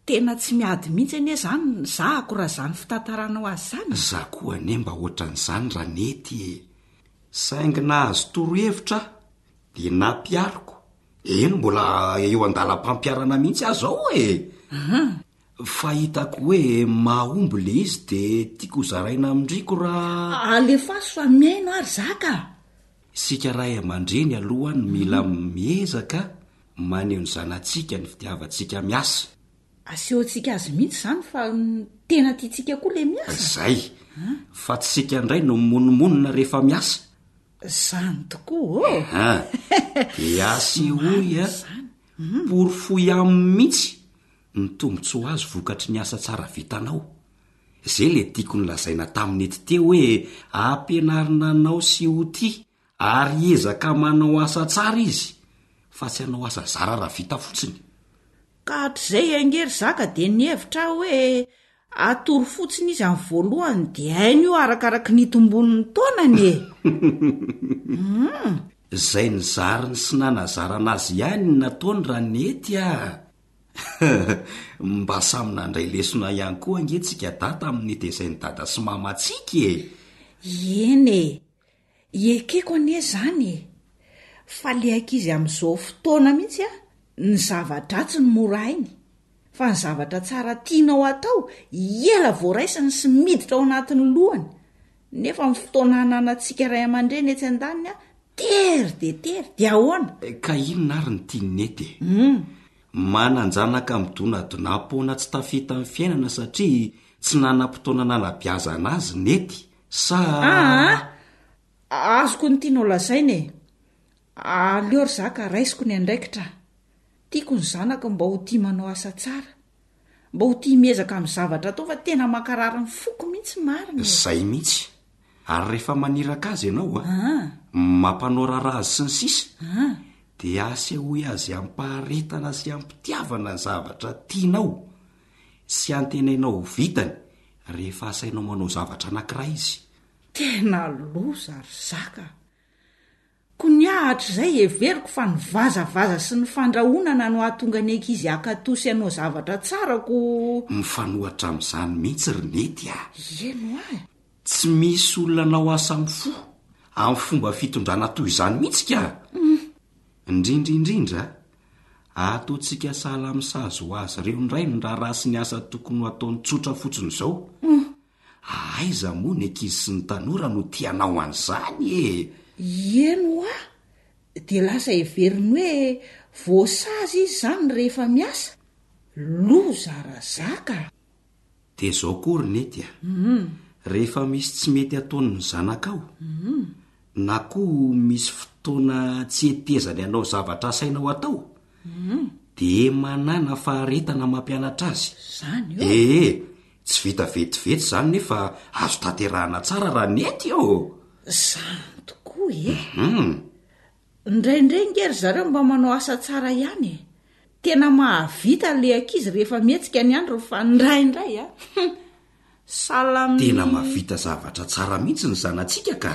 Tena tsy miady mihitsy anie izany zahako raha izany fitantaranao azy izany e! Za koa anie mba ohatran'izany raha nety e! Saingy nahazo torohevitra aho dia nampihariko, eny mbola eo an-dalam-pampiharana mihitsy aho izao e! Fa hitako hoe mahomby le izy dia tiako hozaraina amin-dry ko raha. Alefaso fa mihaino aho ry zaka a! Isika ray aman-dreny aloha no mila miezaka maneho ny zanatsika ny fitiavantsika miasa. Asehontsika azy mihitsy izany fa tena tiantsika koa ilay miasa. Zay. Fa tsy isika indray no mimonomonona rehefa miasa. Zany tokoa ô! Aha. Dia asehoy a, porofoy aminy mihitsy ny tombontsoa azo vokatry ny asa tsara vitanao. Zay le tiako nolazaina tamin'ity teo hoe ampianarina anao sy ho tia ary hiezaka manao asa tsara izy fa tsy hanao asa zara raha vita fotsiny. Ka hatrizay ange ry zaka dia nihevitra aho hoe atoro fotsiny izy amin'ny voalohany dia hainy io arakaraky ny hitomboan'ny taonany e! Hum. Zay nizariny sy nanazarana azy ihany ny nataony raha nety ah! Mba samy nandray lesona ihany koa ange tsika dahy tamin'ny nitezain'i dada sy mama antsika e! Eny e! Ekeko anie izany e! Fa le ankizy amin'izao fotoana mihitsy a, ny zava-dratsy no mora hainy, fa ny zavatra tsara tianao hatao, ela vao raisiny sy miditra ao anatin'ny lohany, nefa ny fotoana ananantsika ray aman-dreny etsy andaniny a, tery dia tery, dia ahoana? Ka inona ary ny tian'i Nety e? Manan-janaka midonadonam-poana tsy tafita amin'ny fiainana satria tsy nanam-potoana nanabeazana azy Nety Sa. Aa! Azoko ny tianao lazaina e! Aleo ry zaka raisiko ny andraikitra. Tiako ny zanako mba ho tia manao asa tsara. Mba ho tia miezaka amin'ny zavatra atao fa tena mankarary ny foko mihitsy marina e! Zay mihitsy. Ary rehefa maniraka azy ianao a, mampanao raharaha azy sy ny sisa, dia asehoy azy amim-paharetana sy amim-pitiavana ny zavatra tianao sy antenainao ho vitany rehefa asainao manao zavatra anankiray izy. Tena loza ry zaka a! Ko ny ahy hatrizay heveriko fa ny vazavaza sy ny fandrahonana no hahatonga ny ankizy hankatò sy hanao zavatra tsara ko. Mifanohatra amin'izany mihitsy ry Nety a! Eny hoa e! Tsy misy olona hanao asa amin'ny fo, amin'ny fomba fitondrana toy izany mihitsy ka! Indrindra indrindra, ataontsika sahala amin'ny sazy ho azy ireo indray ny raharaha sy ny asa tokony ho ataony tsotra fotsiny izao. Aiza moa ny ankizy sy ny tanora no tia hanao an'izany e! Eny hoa! Dia lasa heveriny hoe voasazy izy izany rehefa miasa? Loza razaka a! Dia izao koa ry Nety a! Rehefa misy tsy mety ataon'ny zanakao, na koa misy fotoana tsy hetezany hanao zavatra asainao atao, dia manàna faharetana mampianatra azy. Izany ô! Ee, Tsy vita vetivety izany nefa azo tanterahana tsara raha nety ô! Zany tokoa e! Indraindray nge ry zareo mba manao asa tsara ihany e! Tena mahavita le ankizy rehefa mihetsika ny androny fa indraindray a! Hum! Sahala amin'ny. Tena mahavita zavatra tsara mihitsy ny zanatsika ka!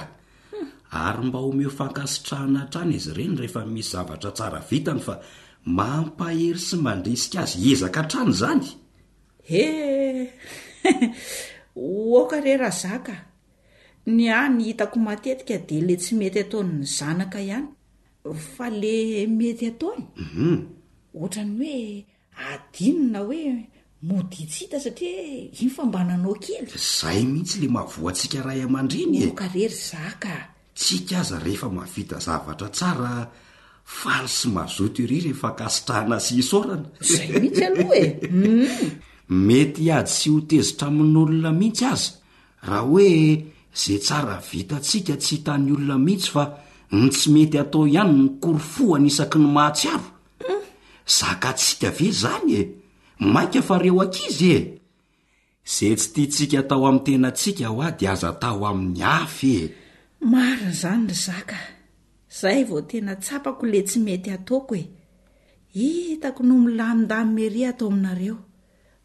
Ary mba omeo fankasitrahana hatrany izy ireny rehefa misy zavatra tsara vitany fa mampahery sy mandrisika azy hiezaka hatrany izany! He! Oka re razaka a! Ny ahy ny hitako matetika dia le tsy mety ataon'ny zanaka ihany fa le mety ataony ohatran'ny hoe adino na hoe mody tsy hita satria iny fa mba nanao kely. Zay mihitsy le mahavoa antsika ray aman-dreny e! Oka re ry zaka a! Tsika aza rehefa mahavita zavatra tsara faly sy mazoto ery rehefa ankasitrahana sy isaorana. Zay mihitsy aloha e! Humm. Mety hiady sy ho tezitra amin'olona mihitsy aza raha hoe ze tsara vitantsika tsy hitan'ny olona mihitsy fa ny tsy mety atao ihany no korofohany isaky ny mahatsiaro. Zakantsika ve zany e? Mainka fa reo ankizy e! Ze tsy tiantsika atao amin'ny tenantsika hoa dia aza atao amin'ny hafa e! Marina izany ry zaka a! Zay vao tena tsapako le tsy mety ataoko e! Hitako no milamindamina ery ato aminareo.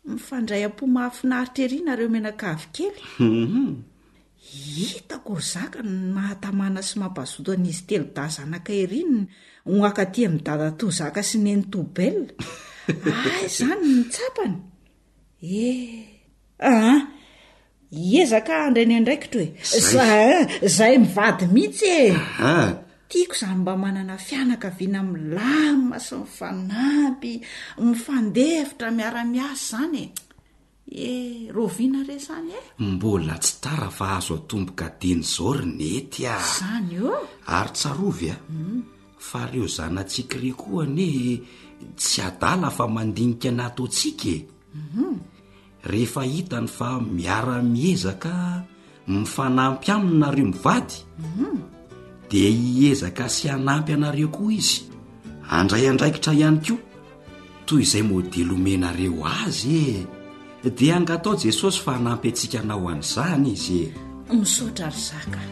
Mifandray am-po mahafinaritra ery nareo mianakavy kely. Hitako ry zaka ny mahatamana sy mampazoto an'izy telodahy zanaka ery ny ho ankaty amin'i dadatoa zaka sy nenitoa Belle. Hay izany ny tsapany! Eh! Aa! Hiezaka handray ny andraikitro e! Zay! Zay mivady mihitsy e! Aha! Tiako izany mba manana fianakaviana milamina sy mifanampy, mifandefitra, miara-miasa izany e! Eh! Rahoviana re izany e? Mbola tsy tara fa azo atomboka dieny izao ry Nety a! Izany ô! Ary tsarovy a! Fa reo zanatsika ireo koa anie tsy adala fa mandinika ny ataontsika e! Rehefa hitany fa miara-miezaka mifanampy aminy nareo mivady dia hiezaka sy hanampy anareo koa izy, handray andraikitra ihany koa. Toy izay modely omenareo azy e! Dia angatao Jesosy fa hanampy antsika hanao an'izany Izy e! Misaotra ry zaka a!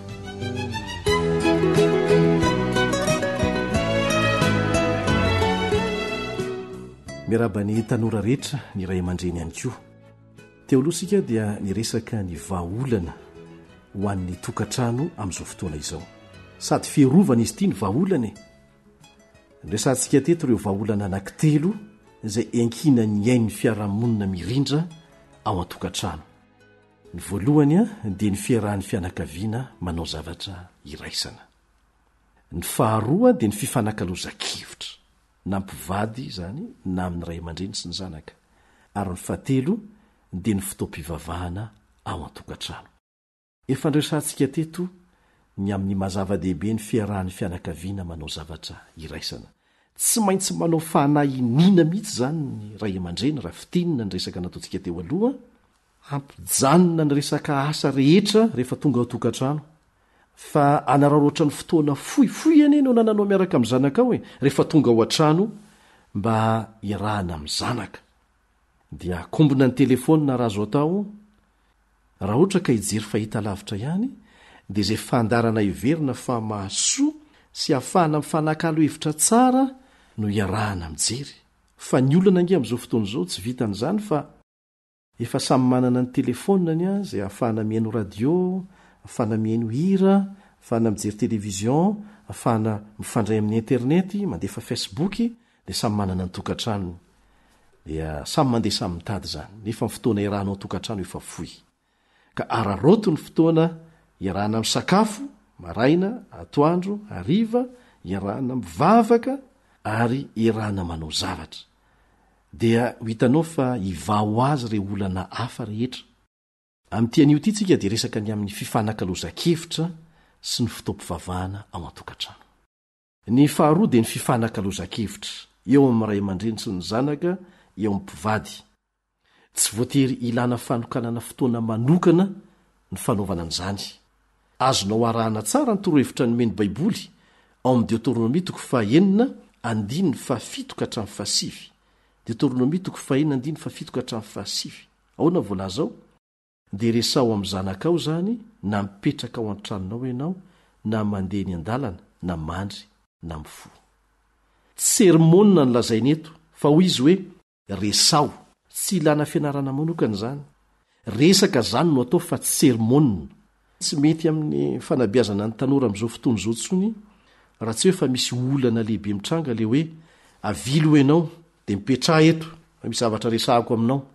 Miarahaba ny tanora rehetra, ny ray aman-dreny ihany koa. Teo aloha isika dia niresaka ny vahaolana ho an'ny tokantrano amin'izao fotoana izao. Sady fiarovana izy ity ny vahaolana e! Noresahantsika teto ireo vahaolana anankitelo izay iankinan'ny ain'ny fiarahamonina mirindra ao an-tokantrano. Ny voalohany dia ny fiarahan'ny fianakaviana manao zavatra iraisana. Ny faharoa dia ny fifanakalozan-kevitra, na mpivady izany na amin'ny ray aman-dreny sy ny zanaka. Ary ny fahatelo dia ny fotoam-pivavahana ao an-tokantrano. Efa noresahantsika teto ny amin'ny maha zava-dehibe ny fiarahan'ny fianakaviana manao zavatra iraisana. Tsy maintsy manao fanahy iniana mihitsy izany ny ray aman-dreny raha fintinina ny resaka nataontsika teo aloha, hampijanona ny resaka asa rehetra rehefa tonga ao an-tokantrano. Fa hanararaotra ny fotoana fohifohy anie no anananao miaraka amin'ny zanakao e, rehefa tonga ao an-trano mba hiarahana amin'ny zanaka. Dia akombona ny telefaonina raha azo atao, Raha ohatra ka hijery fahitalavitra ihany dia izay fandaharana heverina fa mahasoa sy ahafahana mifanakalo hevitra tsara no iarahana mijery. Fa ny olana ange amin'izao fotoana izao tsy vitan'izany fa efa samy manana ny telefaoniny izay ahafahana mihaino radio, ahafahana mihaino hira, ahafahana mijery television, ahafahana mifandray amin'ny internet, mandefa facebook, dia samy manana ny tokantranony. Dia samy mandeha samy mitady izany. Nefa ny fotoana iarahanao an-tokantrano efa fohy. Ka araraoty ny fotoana iarahana misakafo, maraina, atoandro, hariva, iarahana mivavaka ary iarahana manao zavatra. Dia ho hitanao fa hivaha ho azy ireo olana hafa rehetra. Amin'ity anio ity tsika dia resaka ny amin'ny fifanakalozan-kevitra sy ny fotoam-pivavahana ao an-tokantrano. Ny faharoa dia ny fifanakalozan-kevitra eo amin'ny ray aman-dreny sy ny zanaka, eo amin'ny mpivady. Tsy voatery ilana fanokanana fotoana manokana ny fanaovana an'izany. Azonao arahana tsara ny torohevitra nomen'ny Baiboly ao amin'ny Deoteronomia toko fahenina andininy fahafito ka hatramin'ny fahasivy. Deoteronomia toko fahenina andininy fahafito ka hatramin'ny fahasivy. Ahoana no voalaza ao? Dia resaho amin'ny zanakao izany na mipetraka ao an-tranonao ianao na mandeha eny an-dalana na mandry na mifoha. Tsy sermona no lazainy eto fa hoy izy hoe resaho. Tsy ilana fianarana manokana izany. Resaka izany no atao fa tsy sermona. Tsy mety amin'ny fanabeazana ny tanora amin'izao fotoana izao intsony raha tsy hoe fa misy olana lehibe mitranga ilay hoe avily ho ianao dia mipetraha eto fa misy zavatra resahako aminao.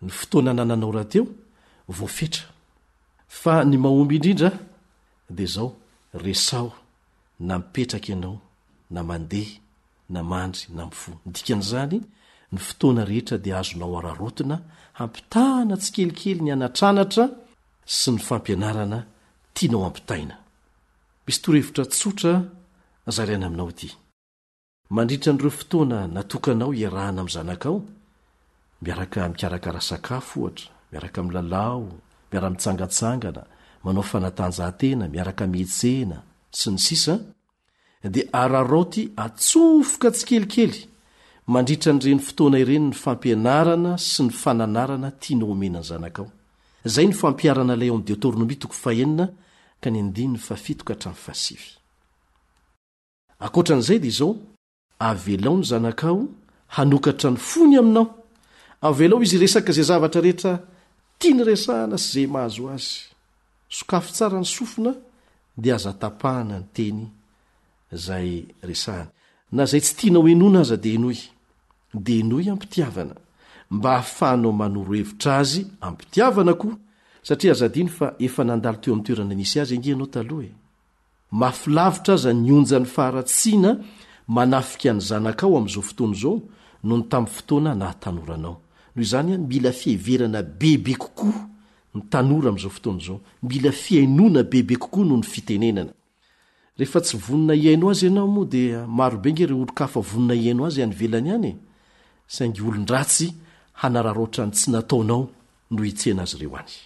Ny fotoana anananao rahateo voafetra. Fa ny mahomby indrindra dia izao, resaho na mipetraka ianao na mandeha na mandry na mifoha. Ny dikan'izany, ny fotoana rehetra dia azonao araraotina hampitahana tsikelikely ny anatranatra sy ny fampianarana tianao hampitaina. Misy torohevitra tsotra zaraina aminao ity. Mandritra an'ireo fotoana natokanao hiarahana amin'ny zanakao, miaraka mikarakara sakafo ohatra, miaraka milalao, miara-mitsangantsangana, manao fanatanjahantena, miaraka mietsena, sy ny sisa, dia araraoty atsofoka tsikelikely mandritra an'ireny fotoana ireny ny fampianarana sy ny fananarana tianao homena ny zanakao. Izay no fampiharana ilay ao amin'ny Deoteronomia toko fahenina ka ny andininy fahafito ka hatramin'ny fahasivy. Ankoatra an'izay dia izao, avelao ny zanakao hanokatra ny fony aminao. Avelao izy hiresaka izay zavatra rehetra tiany resahana sy izay mahazo azy. Sokafy tsara ny sofina dia aza tapahana ny teny izay resahany. Na izay tsy tianao henoina aza dia henoy. Dia henoy am-pitiavana mba hahafahanao manoro hevitra azy am-pitiavana koa satria aza adino fa efa nandalo teo amin'ny toerana nisy azy ange ianao taloha e. Mafy lavitra aza ny onjan'ny faharatsiana manafika ny zanakao amin'izao fotoana izao noho ny tamin'ny fotoana nahatanora anao. Noho izany, mila fiheverana bebe kokoa ny tanora amin'izao fotoana izao. Mila fihainoana bebe kokoa noho ny fitenenana. Rehefa tsy vonona hihaino azy ianao moa dia marobe ange ireo olon-kafa vonona hihaino azy any ivelany any e! Saingy olon-dratsy hanararaotra ny tsy nataonao no hitsena azy ireo any.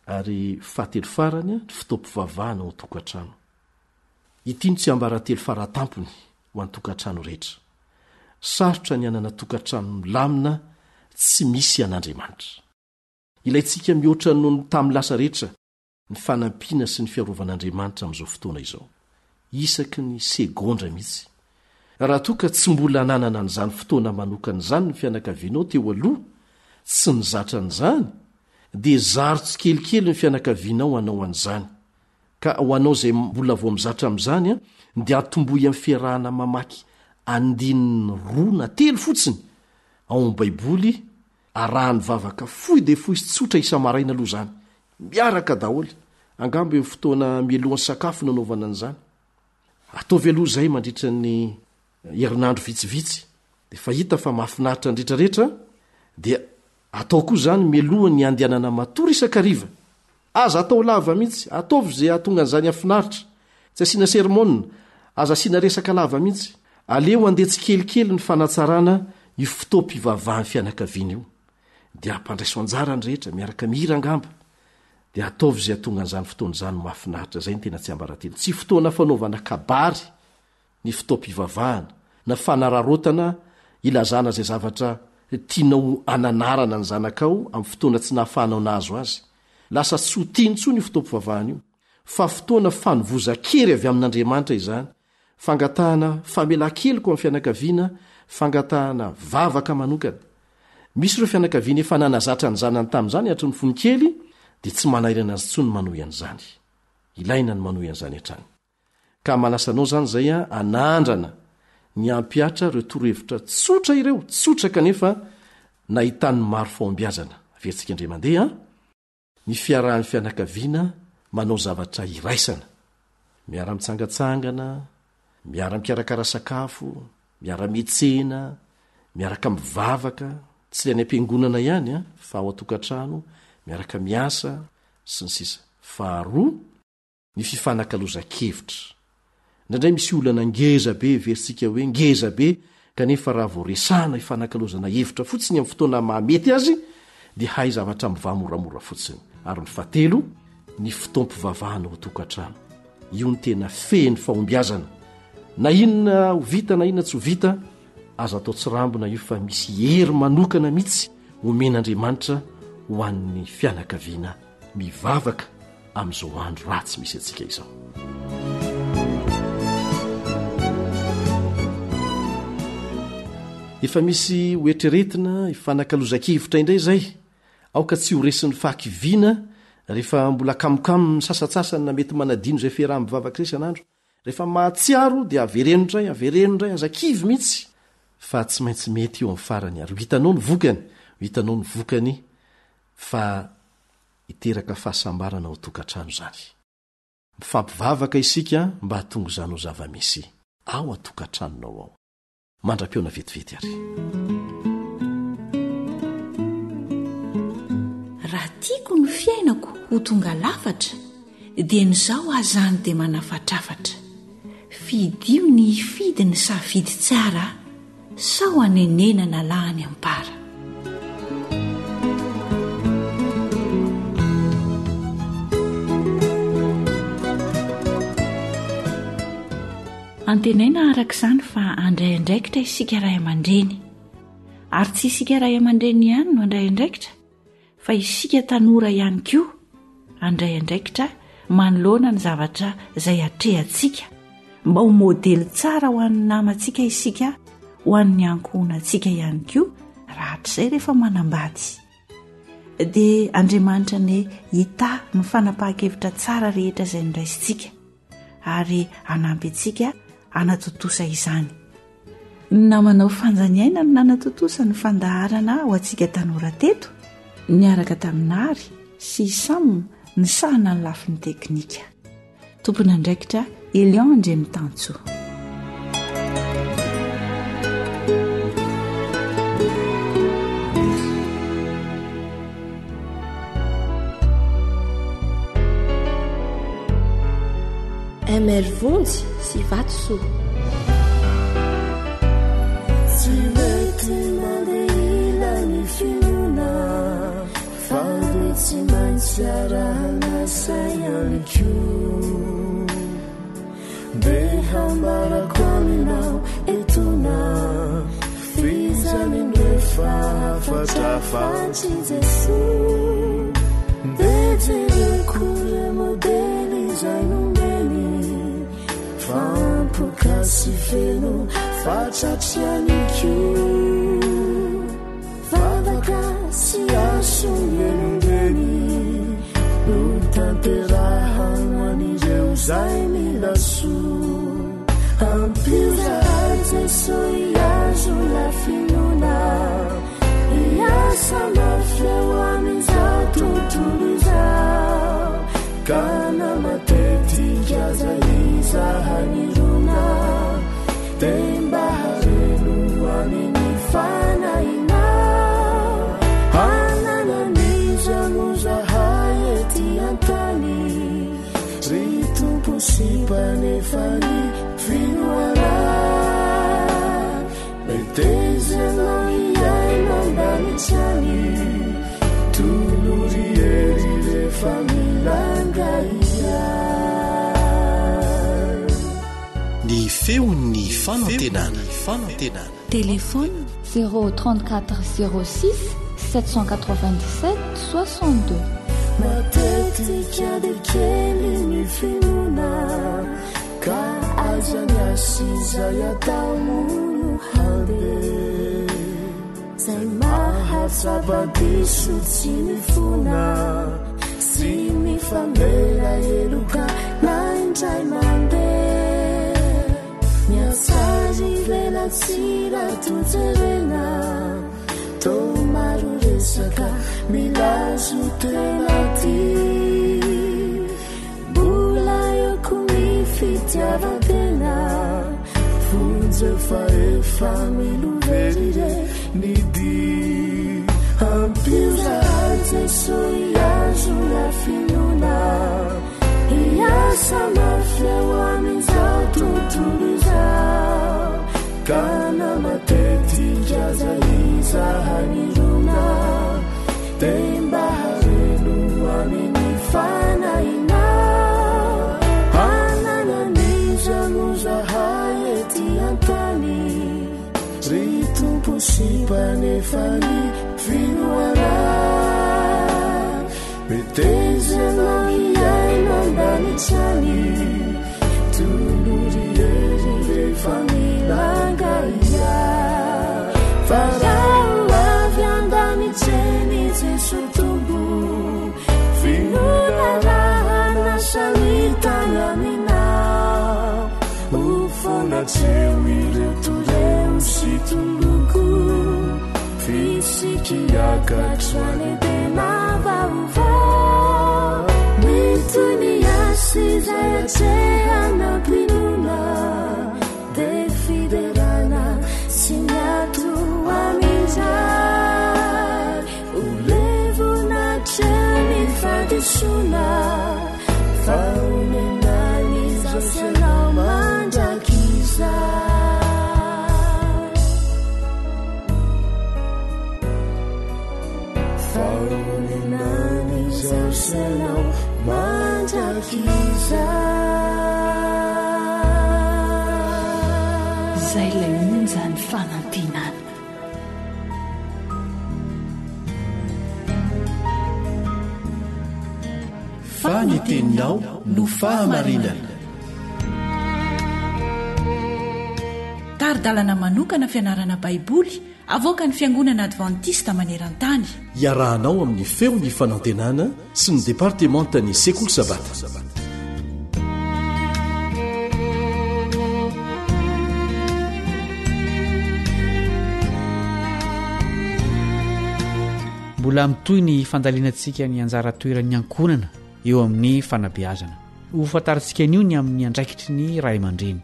Ary fahatelo farany, ny fotoam-pivavahana ao an-tokantrano. Ity no tsiambaratelo faratampony ho an'ny tokantrano rehetra. Sarotra ny hanana tokantrano milamina tsy misy an'Andriamanitra. Ilaintsika mihoatra noho ny tamin'ny lasa rehetra ny fanampiana sy ny fiarovan'Andriamanitra amin'izao fotoana izao. Isaky ny segondra mihitsy. Raha toa ka tsy mbola nanana an'izany fotoana manokana izany ny fianakavianao teo aloha, tsy nizatra an'izany, dia zaro tsikelikely ny fianakavianao hanao an'izany. Ka ho anao izay mbola vao mizatra amin'izany, dia atombohy amin'ny fiarahana mamaky andininy roa na telo fotsiny ao amin'ny Baiboly, arahan'ny vavaka fohy dia fohy sy tsotra isa-maraina aloha izany. Miaraka daholo. Angamba eo amin'ny fotoana mialohan'ny sakafo no anaovana an'izany. Ataovy aloha izay mandritra ny herinandro vitsivitsy. Dia efa hita fa mahafinaritra ny rehetrarehetra, dia atao koa izany mialohan'ny handehanana matory isan-kariva. Aza atao lava mihitsy, ataovy izay hahatonga an'izany hahafinaritra. Tsy asiana sermona, aza asiana resaka lava mihitsy. Aleo handeha tsikelikely ny fanatsarana io fotoam-pivavahan'ny fianakaviana io. Dia ampandraiso anjara ny rehetra, miaraka mihira angamba. Dia ataovy izay hahatonga an'izany fotoana izany ho mahafinaritra. Izay no tena tsiambaratelo. Tsy fotoana fanaovana kabary ny fotoam-pivavahana, na fanararaotana ilazana izay zavatra tianao hananarana ny zanakao amin'ny fotoana tsy nahafahanao nahazo azy. Lasa tsy ho tiany intsony io fotoam-pivavahana io, fa fotoana fanovozan-kery avy amin'Andriamanitra izany, fangatahana famelan-keloka ho an'ny fianakaviana, fangatahana vavaka manokana. Misy ireo fianakaviana efa nanazatra ny zanany tamin'izany hatry ny fony kely, dia tsy manahirana azy intsony ny manohy an'izany. Ilaina ny manohy an'izany hatrany. Ka manasa anao izany izay hanandrana ny hampihatra ireo torohevitra tsotra ireo, tsotra kanefa nahitan'ny maro fahombiazana. Averintsika indray mandeha an! Ny fiarahan'ny fianakaviana manao zavatra iraisana. Miara-mitsangantsangana, miara-mikarakara sakafo, miara-miantsena, miaraka mivavaka, tsy ilay any am-piangonana ihany an, fa ao an-tokantrano, miaraka miasa, sy ny sisa. Faharoa, ny fifanakalozan-kevitra. Indraindray misy olana ngeza be heverintsika hoe ngeza be kanefa raha vao resahana ifanakalozana hevitra fotsiny amin'ny fotoana mahamety azy dia hay zavatra mivaha moramora fotsiny. Ary ny fahatelo, ny fotoam-pivavahana ao an-tokantrano. Io no tena fehin'ny fahombiazana. Na inona ho vita na inona tsy ho vita, aza atao tsirambina io fa misy hery manokana mihitsy omen'Andriamanitra ho an'ny fianakaviana. mivavaka amin'izao andro ratsy misy antsika izao. Efa misy ho eritreretina hifanakalozan-kevitra indray izay. Aoka tsy ho resin'ny fahakiviana rehefa mbola kamokamo ny sasantsasany na mety manadino izay fiaraha-mivavaka izay isan'andro. Rehefa mahatsiaro dia avereno indray, avereno indray, aza kivy mihitsy fa tsy maintsy mety eo amin'ny farany ary ho hitanao ny vokany, ho hitanao ny vokany fa hiteraka fahasambarana ao an-tokantrano izany. Mifampivavaka isika mba hahatonga izany ho zava-misy ao an-tokantranonao ao. Mandra-pihaona vetivety ary. Raha tiako ny fiainako ho tonga lafatra dia ny izao aho izany dia manafatrafatra. Fidio ny hifidy ny safidy tsara sao hanenenana lahy any am-para. Antenaina araka izany fa handray andraikitra isika ray aman-dreny. Ary tsy isika ray aman-dreny ihany no handray andraikitra fa isika tanora ihany koa handray andraikitra manoloana ny zavatra izay atrehantsika mba ho modely tsara ho an'ny namantsika isika ho an'ny ankohonantsika ihany koa rahatrizay rehefa manambady dia Andriamanitra anie hitahy ny fanapahan-kevitra tsara rehetra izay noraisintsika ary hanampy antsika hanatontosa izany. Ny namanao Fanja ny Aina no nanatontosa ny fandaharana ho antsika tanora teto, niaraka tamin'i Nary sy i Sam nisahana ny lafiny teknika. Tompon'andraikitra Elion Andriamitansoa. MR Vonjy sy Vatosoa. Tsy mety mandeha ila ny finoana fa dia tsy maintsy arahana saina ihany koa. Ndeha ambarako aminao etoana F'izany no efa hafatrafatr'i Jesoa Ndeha jereko ireo modely izay nomeny Fa ampoka sy feno fatratra ihany koa Vavaka sy aso omeny No tanterahana an'ireo izay mila soa Ampio zahay Jesoa hihazona finoana Hiasa mafy eo amin'izao tontolo izao Ka na matetika aza izahay mirona Dia mba hareno amin'ny fanahinao Hananan'iza moa zahay ety an-tany Ry Tompo sy Mpanefa ny finoanay Meteza ianao hiaina an-danitra any Tolory hery rehefa mila angahiahy Ny feon'ny fanantenana. Fanantenana. Téléphone 034 06 797 62. Matetika dia kely ny finoana ka aiza ny azy izay atao no handeha. Zay mahatsapa diso tsy mifona sy mifamela heloka na indray mandeha. tsy raha tojerena Toa maro resaka milaza ho tena tia Mbola eo koa ny fitiavan-tena Vonjeo fa efa milovery re ny dia Ampio zahay Jeso hihazona finoana Hiasa mafy eo amin'izao tontolo izao Ka na matetika aza izahay mirona Dia mba hareno amin'ny fanahinao Ananan'iza no zahay ety an-tany Ry Tompo sy Mpanefa ny finoanay Meteza ianao hiaina an-danitra any Tolory hery rehefa mila angahiahy Fa raha ho avy an-danitra eny Jeso Tompo Finoana raha nasan'ny tany aminao Ho fantatreo ireo toreo sy toloko Fisiky hiakatro any tena vaovao Mitohy ny asa izay atrehana am-pinoana Dia fiderana tsy miato amin'izay Ho levona hatreo ny fahadisoana Fa onena ny izaho sy ianao mandrakizay. Fa onena ny izaho sy ianao mandrakizay. Izay ilay onjan'ny fanantenana. Fa ny teninao no fahamarinana. Tari-dalana manokana fianarana Baiboly avoakan'ny Fiangonana Advantista maneran-tany. Iarahanao amin'ny Feon'ny Fanantenana sy ny Departemantan'ny Sekoly Sabata. Mbola mitohy ny fandalinantsika ny anjara toeran'ny ankohonana eo amin'ny fanabeazana. Ho fantarintsika anio ny amin'ny andraikitry ny ray aman-dreny.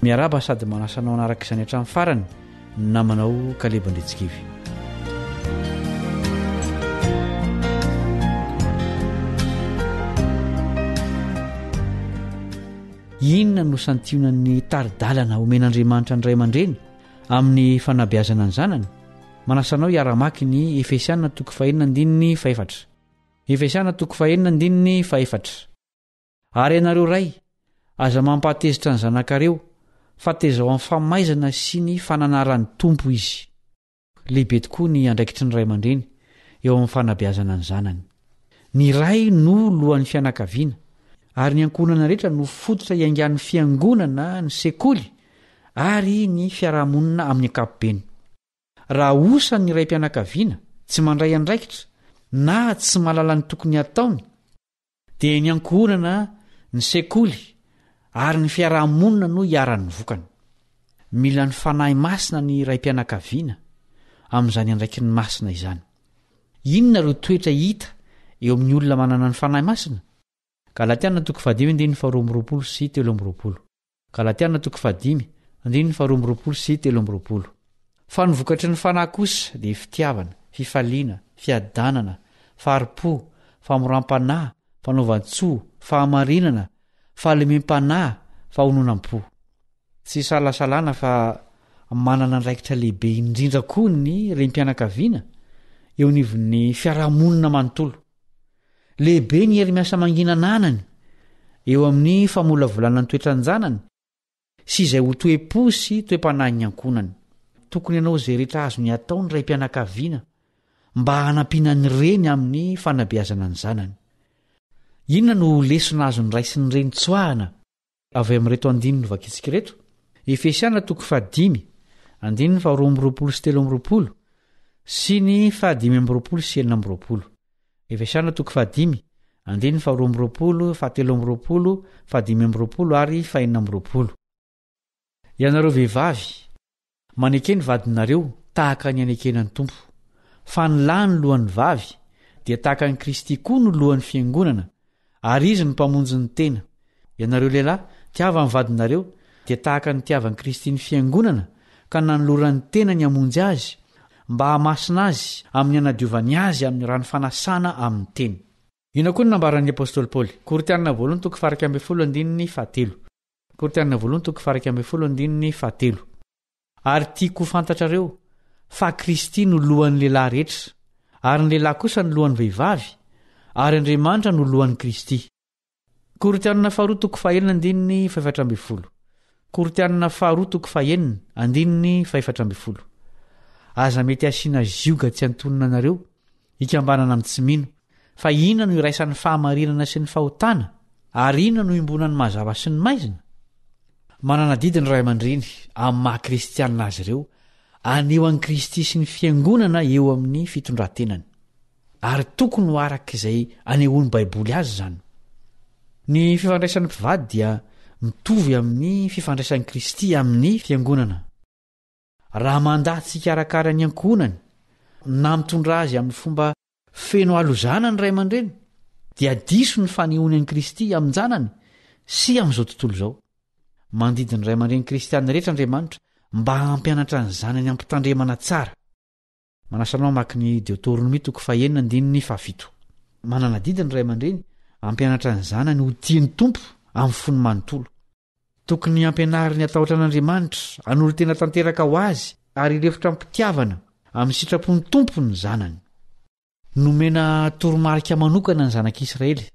Miarahaba sady manasa anao hanaraka izany hatramin'ny farany ny namanao Kaleba Andriantsikivy. Inona no santionan'ny tari-dalana omen'Andriamanitra ny ray aman-dreny amin'ny fanabeazana ny zanany? Manasa anao hiara-mamaky ny Efesiana toko fahenina andininy fahefatra. Efesiana toko fahenina andininy fahefatra. Ary ianareo ray, aza mampahatezitra ny zanakareo, fa tezao amin'ny famaizana sy ny fananaran'ny Tompo izy. Lehibe tokoa ny andraikitry ny ray aman-dreny eo amin'ny fanabeazana ny zanany. Ny ray no lohan'ny fianakaviana, ary ny ankohonana rehetra no fototra iaingan'ny fiangonana, ny sekoly, ary ny fiarahamonina amin'ny ankapobeny. Raha osa ny raim-pianakaviana, tsy mandray andraikitra, na tsy mahalala ny tokony hataony, dia ny ankohonana, ny sekoly ary ny fiaraha-monina no iharan'ny vokany. Mila ny Fanahy Masina ny raim-pianakaviana amin'izany andraikiny masina izany. Inona ireo toetra hita eo amin'ny olona manana ny Fanahy Masina? Galatiana toko fahadimy andininy faharoa amby 20 sy 23. Galatiana toko fahadimy, andininy faharoa amby 20 sy 23. Fa ny vokatry ny Fanahy kosa dia fitiavana, fifaliana, fiadanana, fahari-po, famoram-panahy, fanaovan-tsoa, fahamarinana, fahalemem-panahy, fahononam-po. Tsy isalasalana fa manana andraikitra lehibe indrindra koa ny renim-pianakaviana eo anivon'ny fiarahamonina manontolo. Lehibe ny hery miasa mangina ananany eo amin'ny famolavolana ny toetran-janany sy izay ho toe-po sy toe-panahin'ny ankohonany. Tokony hanao izay rehetra azony atao ny raim-pianakaviana mba hanampiana ny reny amin'ny fanabeazana ny zanany. Inona no lesona azon'ny ray sy ny reny tsoahana avy amin'ireto andininy novakintsika ireto? Efesiana toko fahadimy, andininy faharoa amby 20 sy 23, sy ny fahadimy amby 20 sy 26. Efesiana toko fahadimy, andininy faharoa amby 20, fahatelo amby 20, fahadimy amby 20 ary fahenina amby 20. Ianareo vehivavy. Maneke ny vadinareo tahaka ny anekena ny Tompo. Fa ny lahy no lohan'ny vavy, dia tahaka an'i Kristy koa no lohan'ny fiangonana, ary Izy no Mpamonjy ny tena. Ianareo lehilahy, tiava ny vadinareo, dia tahaka ny nitiavan'i Kristy ny fiangonana ka nanolorany ny tenany hamonjy azy, mba hahamasina azy amin'ny hanadiovany azy amin'ny rano fanasana amin'ny teny. Inona koa no nambaran'ny apostoly Paoly? Korintianina voalohany toko faha-11 andininy fahatelo. Korintianina voalohany toko faha-11 andininy fahatelo. Ary tiako ho fantatrareo fa Kristy no lohan'ny lehilahy rehetra, ary ny lehilahy kosa no lohan'ny vehivavy, ary Andriamanitra no lohan'i Kristy. Korintianina faharoa toko fahenina andininy fahefatra ambin'ny folo. Korintianina faharoa toko fahenina andininy fahefatra ambin'ny folo. Aza mety asiana zioga tsy antonona anareo hikambanana amin'ny tsy mino, fa inona no iraisan'ny fahamarinana sy ny fahotana? Ary inona no iombonan'ny mazava sy ny maizina? Manana adidy ny ray aman-dreny amin'ny maha kristianina azy ireo haneho an'i Kristy sy ny fiangonana eo amin'ny fitondran-tenany. Ary tokony ho araka izay anehoan'ny Baiboly azy izany. Ny fifandraisan'ny mpivady dia mitovy amin'ny fifandraisan'i Kristy amin'ny fiangonana. Raha mandà tsy hikarakara ny ankohonany na mitondra azy amin'ny fomba feno halozana ny ray aman-dreny, dia diso ny fanehoany an'i Kristy amin-janany sy amin'izao tontolo izao. Mandidy ny ray aman-dreny kristiana rehetra Andriamanitra mba hampianatra ny zanany hampitandremana tsara. Manasa anao hamaky ny Deotoronomia toko fahenina andininy fahafito. Manana adidy ny ray aman-dreny hampianatra ny zanany ho tia ny Tompo amin'ny fony manontolo. Tokony hampianariny hatahotra an'Andriamanitra, hanolo-tena tanteraka ho Azy ary hilefitra am-pitiavana amin'ny sitrapon'ny Tompo ny zanany. Nomena toromarika manokana ny zanak'Israely,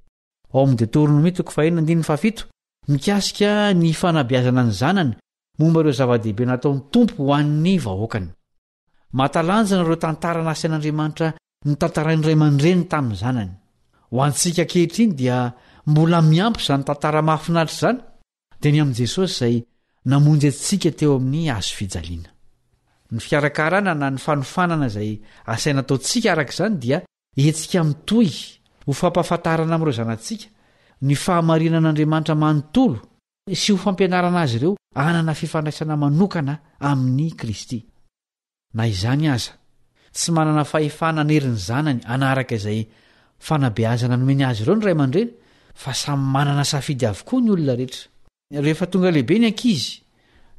ao amin'ny Deotoronomia toko fahenina andininy fahafito, mikasika ny fanabeazana ny zanany momba ireo zava-dehibe nataon'ny Tompo ho an'ny vahoakany. Mahatalanjona ireo tantara nasain'Andriamanitra notantarain'ny ray aman-dreny tamin'ny zanany. Ho antsika ankehitriny dia mbola miampy izany tantara mahafinaritra izany dia ny amin'i Jesosy izay namonjy antsika teo amin'ny hazo fijaliana. Ny fikarakarana na ny fanofanana izay asaina ataontsika araka izany dia hetsika mitohy ho fampahafantarana amin'ireo zanatsika ny fahamarinan'Andriamanitra manontolo sy ho fampianarana azy ireo hanana fifandraisana manokana amin'i Kristy. Na izany aza, tsy manana fahefana hanery ny zanany hanaraka izay fanabeazana nomeny azy ireo ny ray aman-dreny, fa samy manana safidy avokoa ny olona rehetra. Rehefa tonga lehibe ny ankizy,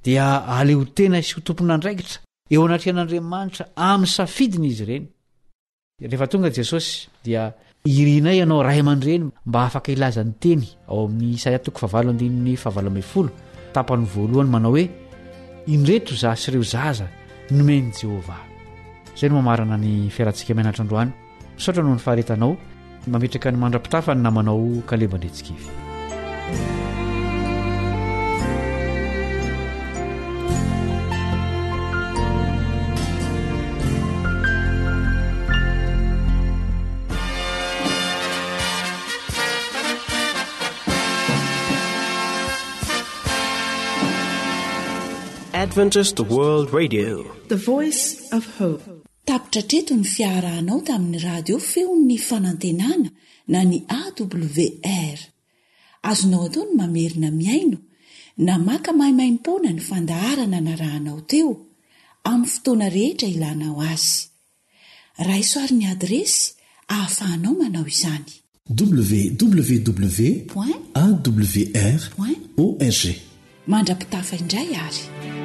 dia aleo tena sy ho tompon'andraikitra eo anatrehan'Andriamanitra amin'ny safidiny izy ireny. Rehefa tonga Jesosy dia irinay ianao ray aman-dreny mba afaka hilaza ny teny ao amin'ny Isaia toko fahavalo andininy fahavalo ambin'ny folo tapany voalohany manao hoe indreto za sy ireo zaza nomen'i Jehovah. Izay no mamarana ny fiarantsika mianatra androany. Misaotra noho ny faharetanao. Mametraka ny mandra-pitafa ny namanao Kaleba Andretsikivy. Adventist World Radio. The Voice of Hope. Tapitra hatreto ny fiarahanao tamin'ny radio feon'ny fanantenana na ny AWR. Azonao atao ny mamerina mihaino na maka maimaimpoana ny fandaharana narahanao teo, amin'ny fotoana rehetra ilanao azy. Raiso àry ny adiresy ahafahanao manao izany. www. Point. Awr. Point. Org. Mandra-pitafa indray ary.